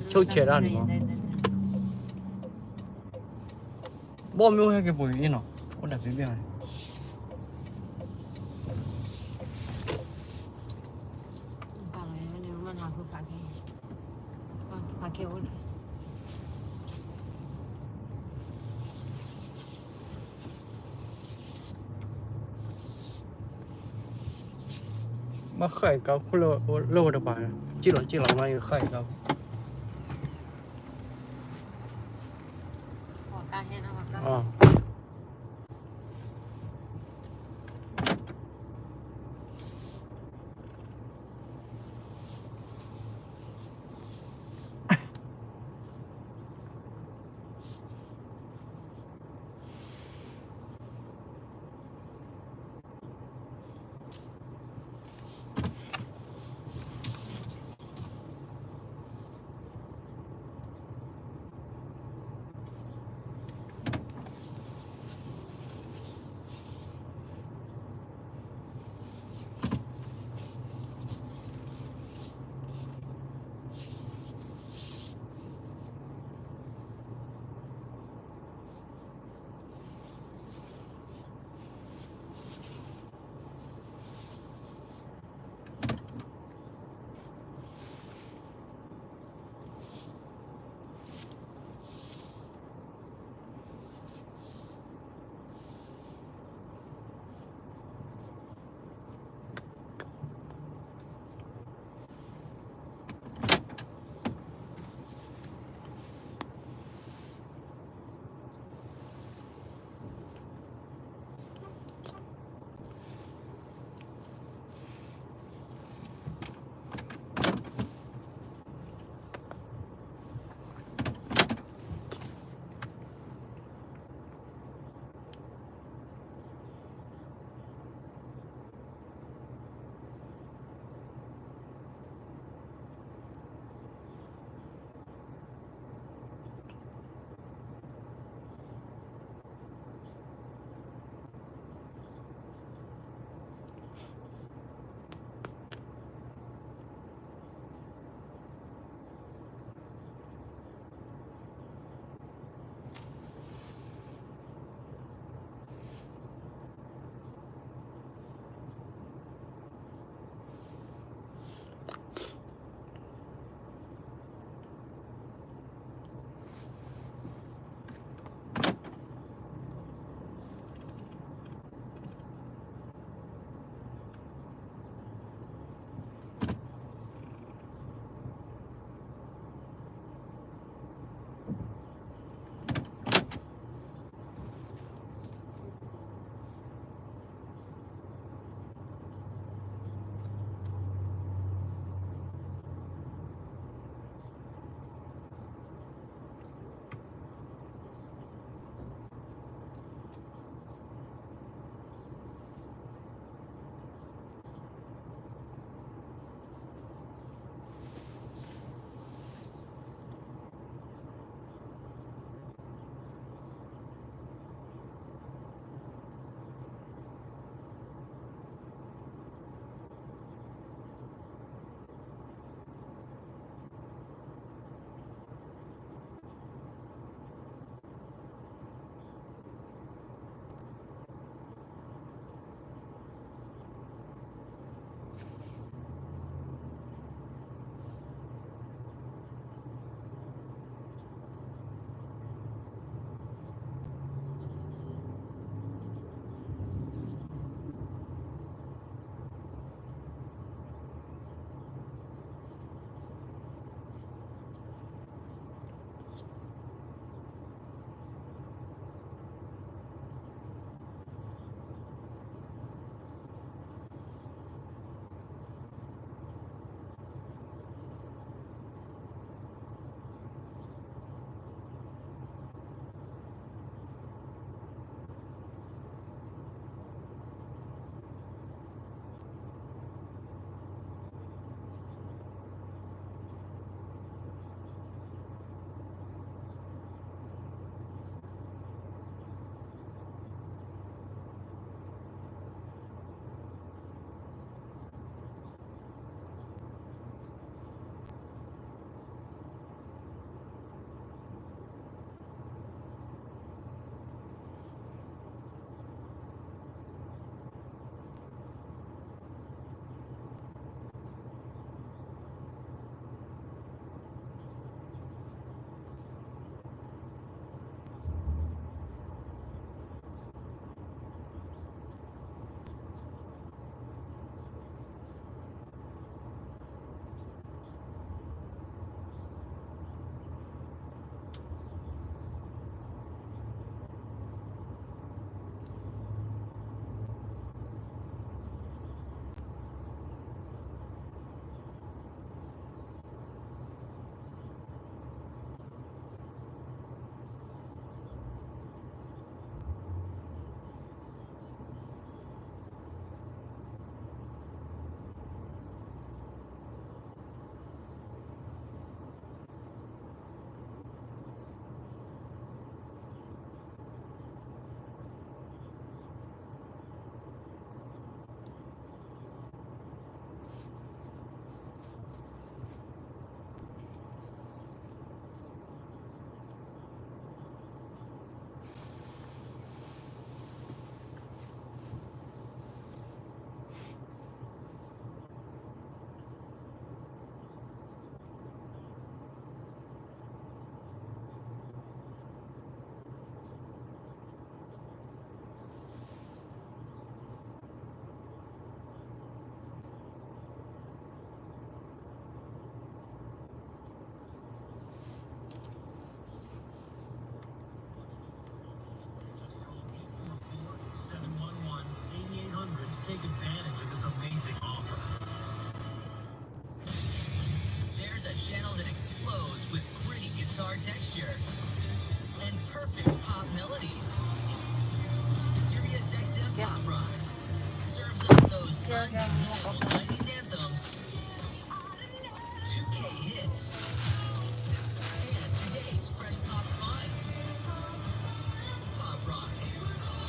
ဆိကဆဲးတၢ်န့ၣ်မး. ဘီၣ်မ့ၢ်အိၣ်ဟဲက့ၤပှ့ၤအံၤနီၤ, အိၣ်ဒၣ်ဖဲဘ့ၣ်န့ၣ်. ဘၣ်ဃးအံၤကါခိၣ်လၢဝဲတပၤ, စံၣ်လီၤစံၣ်လီၤမး ယဃးအံၤကါခိၣ်. Our texture and perfect pop melodies. Sirius X M Pop Rocks serves up those unforgettable nineties anthems, two K hits, and today's fresh pop finds. Pop Rocks.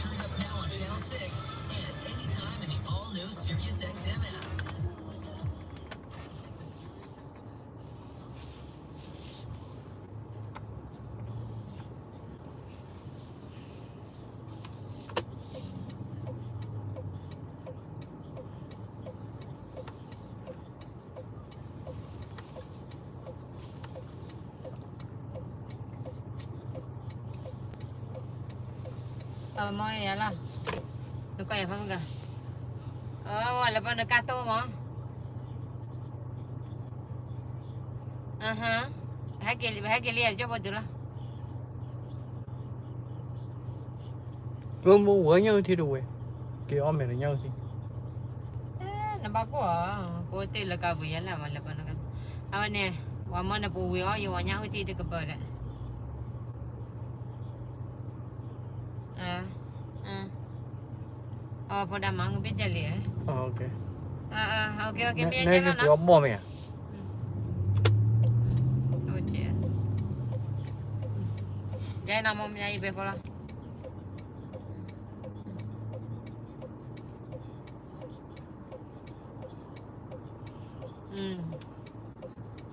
Turn it up now on Channel six and anytime in the all-new Sirius X M app. Mၢ်ယၤလီၤ, နကွၢ်ယၤဖးမုၢ်ဂၤ, အဝဲလၢပှၤနကၢ်တိၢ်မး, ဟဲက့ၤလံ ဟဲက့ၤလံ ယကၠီၣ်ဖိတုၤလီၤ. လၢမ့ၢ်ဝဲညၣ်အုၣ်ထံတဝဲ, က့ၤအီၣ်မဲာ်လၢညၣ်အုၣ်ထံ, နဘၣ်ကိၢ်အီၤ, ကိးတ့ၢ်လၢကးပူၤယဲလၢမၤလၢပှၤနက, အဝဲန့ၣ်, ပှၤမၢနပူၤဝံၤအီၣ်ယဝဲညၣ်အုၣ်ထံတကပၤဒီး အဖိဒၣ်မၤငုာ်ပ့ၢ်ကဲလံ, မ့ၢ်ကဲလီၤနီၤ, ဘီၣ်မ့ၢ်ဧါ, ကဲနီၤ မိၢ်မၠါအံၤပဲဖိလီၤ,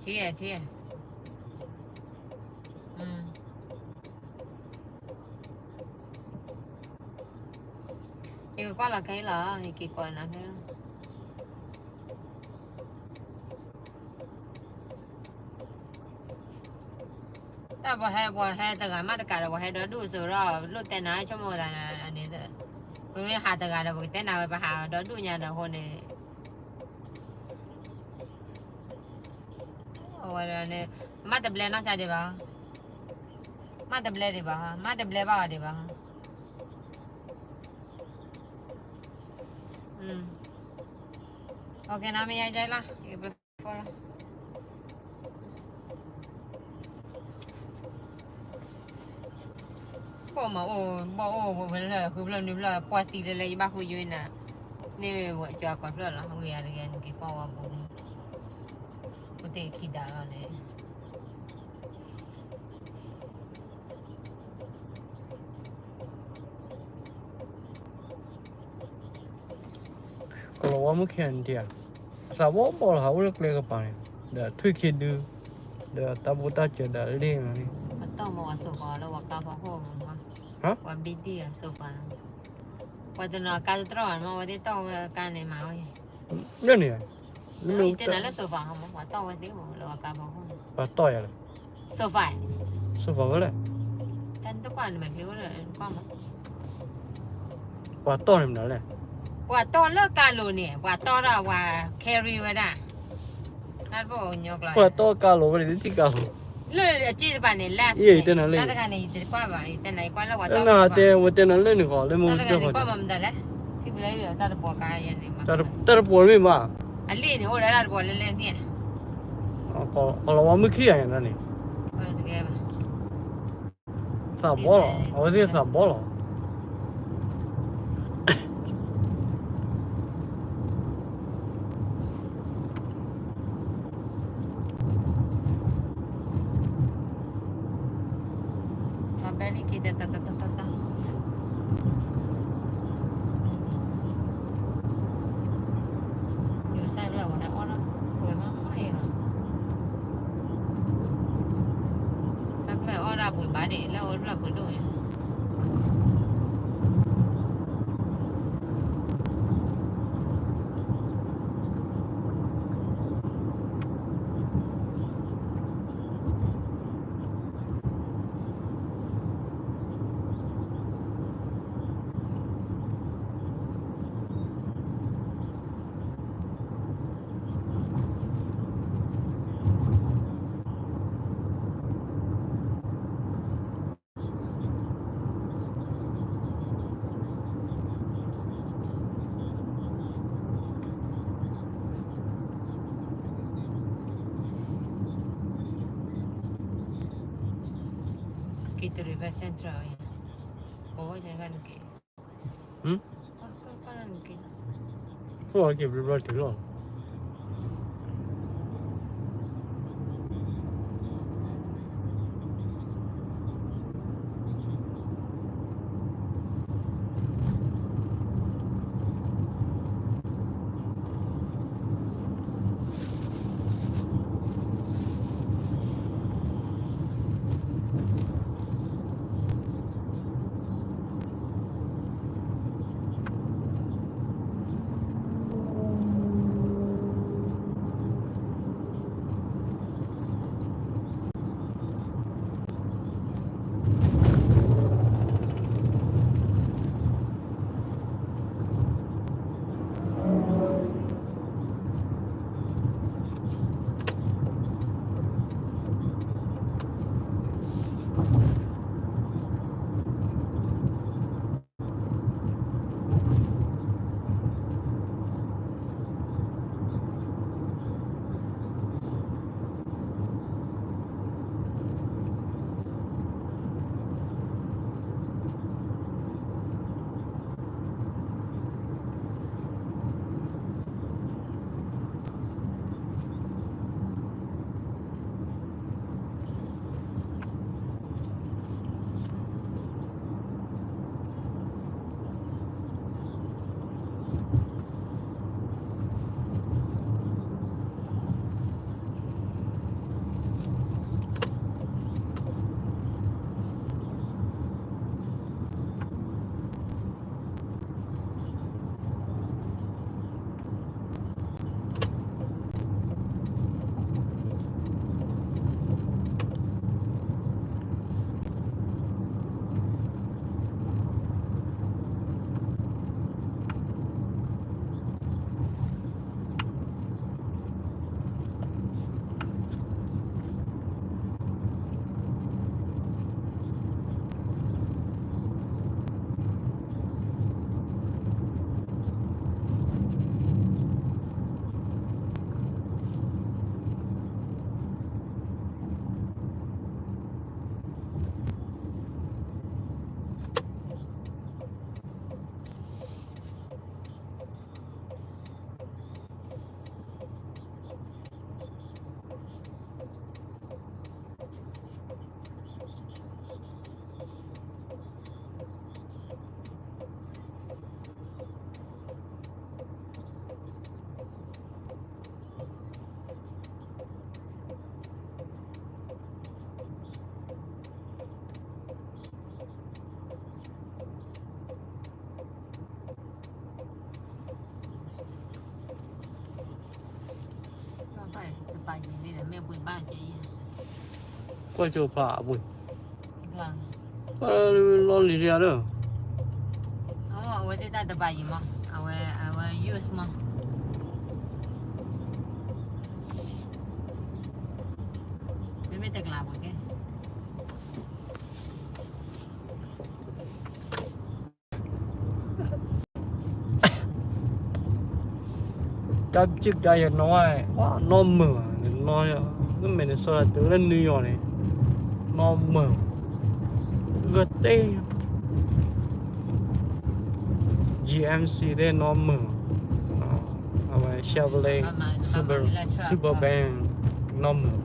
ထံၣ်ထံၣ် ယကကွၢ်လီၤခဲအံၤလီၤ, ယက့ၤကွၢ်နၤခဲလီၤ. တၢ်ပှၤဟဲ ပှၤဟဲတဂၤမးတကးဒီး ပှၤဟဲဒီဒူၣ်စိၤဒီး လိၣ်တဲနၤဆိကမိၣ်သးန့ၣ်, ပမ့ၢ်ဟးတဂၤဒီး ပကတဲနၤဝဲ ပဟးဒီဒူၣ်ညါဒီးအဃိန့ၣ်, အဝဲန့ၣ် မၤတဘျဲနီၢ်ကၢဒံးဘၣ်, မၤတဘျဲဒံးဘၣ်, မၤတဘျဲဘၣ်အီၤဒံးဘၣ်. โอเคนะ မ့ၢ်ယါကလီၤ, ပမၤအိၣ် ဘီၣ်အိၣ်ဝဲလၢ ဃုဖျၢၣ်နွံဖျၢၣ် ပှၢ်သံလၢလၢ ယဘၣ်ဃုယိနၤ, န့ၢ်ဝဲကၠီၤကီၢ်ဖျၢၣ်လီၤ, ဝံၤယၤတဂၤ နက့ၤကွၢ်ဝဲပူၤန့ၣ်, ပတ့ၢ်ခံဒါလီၤန့ၣ် ကလီၤဝါမုၢ်ခံဂၤန့ၣ်တဧါ, အသးဘီဘီလီၤ ဟးအိၣ်လၢကျဲကပၤန့ၣ်, ဒီးထွံၣ်ခံဒု, ဒီးတၢ်ဘူၣ်တၢ်စၢၤဒီးလ့ၣ်မးန့ၣ်, ပှၤတီၢ်မၤဝဲစိာ်ပှၤလၢပှၤကါဖီခိၣ်မး, ပှၤဘံတံၢ်အစိာ်ပှၤ, ပှၤတနီၤကါတတြီၣ်ဘၣ်မး ဝဲသ့ၣ်တီၢ်ဝဲကါန့ၣ်မၤဝဲ, လၢန့ၣ်, တဲနၤလၢစိာ်ပှၤမး ပှၤတီၢ်ဝဲသ့ၣ်မးလၢပှၤကါဖီခိၣ်, ပှၤတီၢ်ယၤလဲၣ် sofa, sofa ဝဲလဲၣ်, တၢ်နတကွၢ်နမဲာ်ချံဝဲလၢကွၢ်မး, ပှၤတီၢ်န့ၣ်မနုၤလဲၣ်, ပှၤတီၢ်လၢကါလိၤန့ၣ် ပှၤတီၢ်ဒီးပှၤ carry ဝဲဒၣ်, တၢ်တဘိညီကျီ, ပှၤတီၢ်ကါလိၤဝဲန့ၣ် လၢထံကါလိၤ, လၢအစ့ၣ်တပၤန့ၣ် left န့ၣ် တၢ်တဂၤန့ၣ် ယတကွၢ်ဘၣ် ယတဲနၤ ယကွၢ်လၢပှၤတီၢ် တဲနၤတဲ ဝဲတဲနၤလၢန့ၣ်ဃီ လၢမူတၢ်ဃီ, တၢ်တဂၤန့ၣ်ကွၢ်မၤမတၤလဲၣ်, ထံပလဲတၢ်တပှီၤကါယဲန့ၣ်, တၢ်တပှီၤမ့ၢ်ဘၣ်, အလ့ၣ်န့ၣ် အိၣ်ဒၣ်တၢ်တပှီၤလဲၣ်လဲၣ်န့ၣ်, ကလီၤဝါမုၢ်ခံဂၤန့ၣ်, သးဘီလီၤ အဝဲသ့ၣ်သးဘီလီၤ. တၢ်ဖျၢၣ်အီၣ်ဒၣ်ပှ့ၤဘၣ်ဒံး လၢအိၣ်တဖျၢၣ်ပှ့ၤဒိၣ်ညါ. က့ၤတရံးဖဲ Central အံၤ, အိၣ်ဝဲယဲၢ်ဂၤနက့ၤ, ဟမ်, ကနက့ၤ, အိၣ်က့ၤဘျီဘျီတုၤလီၤ.ကွၢ်ကၠိဖးအပှ့ၤ, လီၤလံၤဒ်ဧါလၢ, အဝဲသ့ၣ်တၢ်တဘၣ်ယံၤမး, အဝဲ အဝဲ use မး, မ့မ့ၢ်တကလးပှ့ၤကဲ တၢ်ပစံးကဒါယနီၢ်ဝဲ, နီၢ်မုာ်, နီၢ်, မ့ၢ်နစီၤတၢ်တုၤလၢ New York န့ၣ်, နီၢ်မုာ်, ဂၢၢ်တ့, GMC သ့ၣ်နီၢ်မုာ်, အဝဲ Chevrolet, Suburban နီၢ်မုာ်,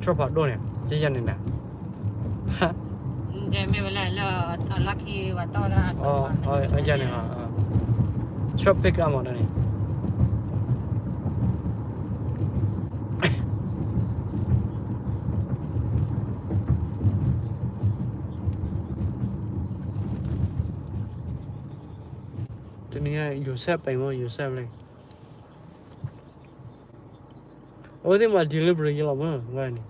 truck ဖးဒိၣ်န့ၣ် ယဲယဲန့ၣ်န့ၣ် မ့ၢ်ဝဲလၢ လၢအလီၢ်ခံဝဲတီၢ်လၢအစိၤန့ၣ်, အယဲန့ၣ်, truck pickup မ့ၢ်ဒ်န့ၣ်, တနံၤအံၤ ယိၤစဲးပ့ၤမ့ၢ် ယိၤစဲးပ့ၤ, အဝဲသ့ၣ်မၤ delivery ယလီၤမ့ၢ်ဝဲန့ၣ်.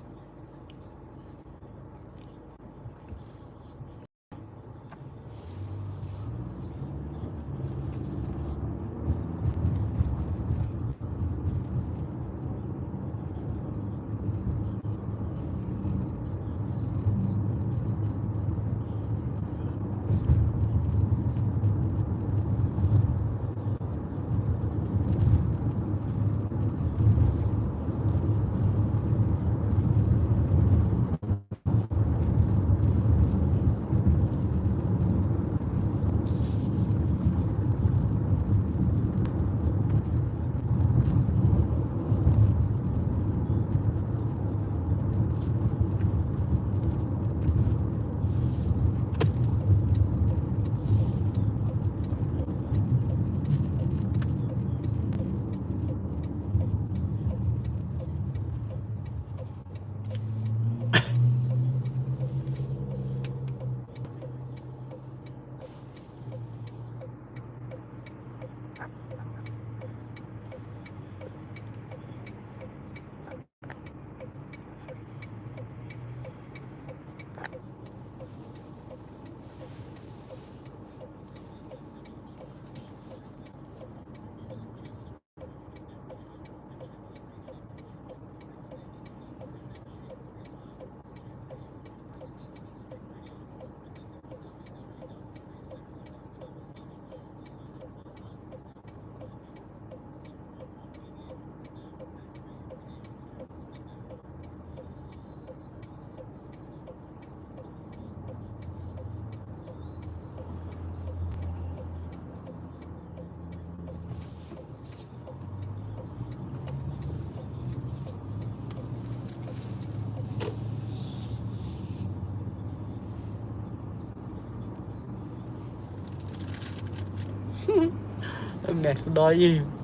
အမဲာ်ကဒီးယံၤ.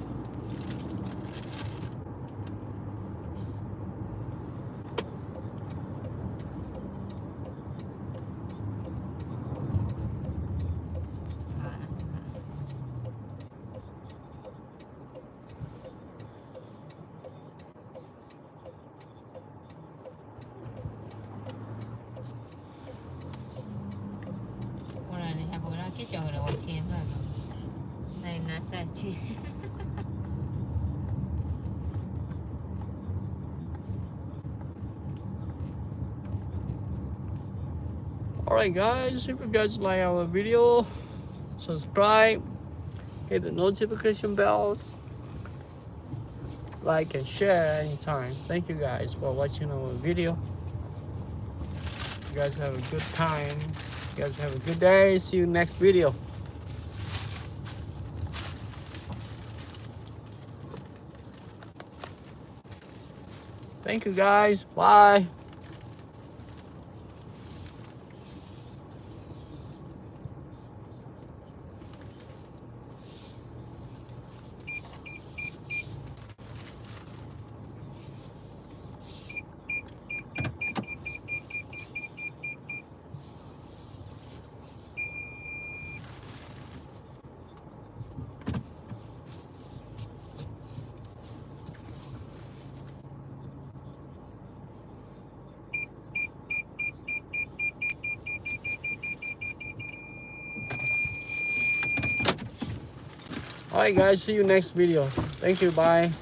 Alright, guys, if you guys like our video, subscribe, hit the notification bells, like and share anytime. Thank you guys for watching our video. You guys have a good time. You guys have a good day. See you next video. Thank you guys. Bye. Alright, guys, see you next video. Thank you, bye.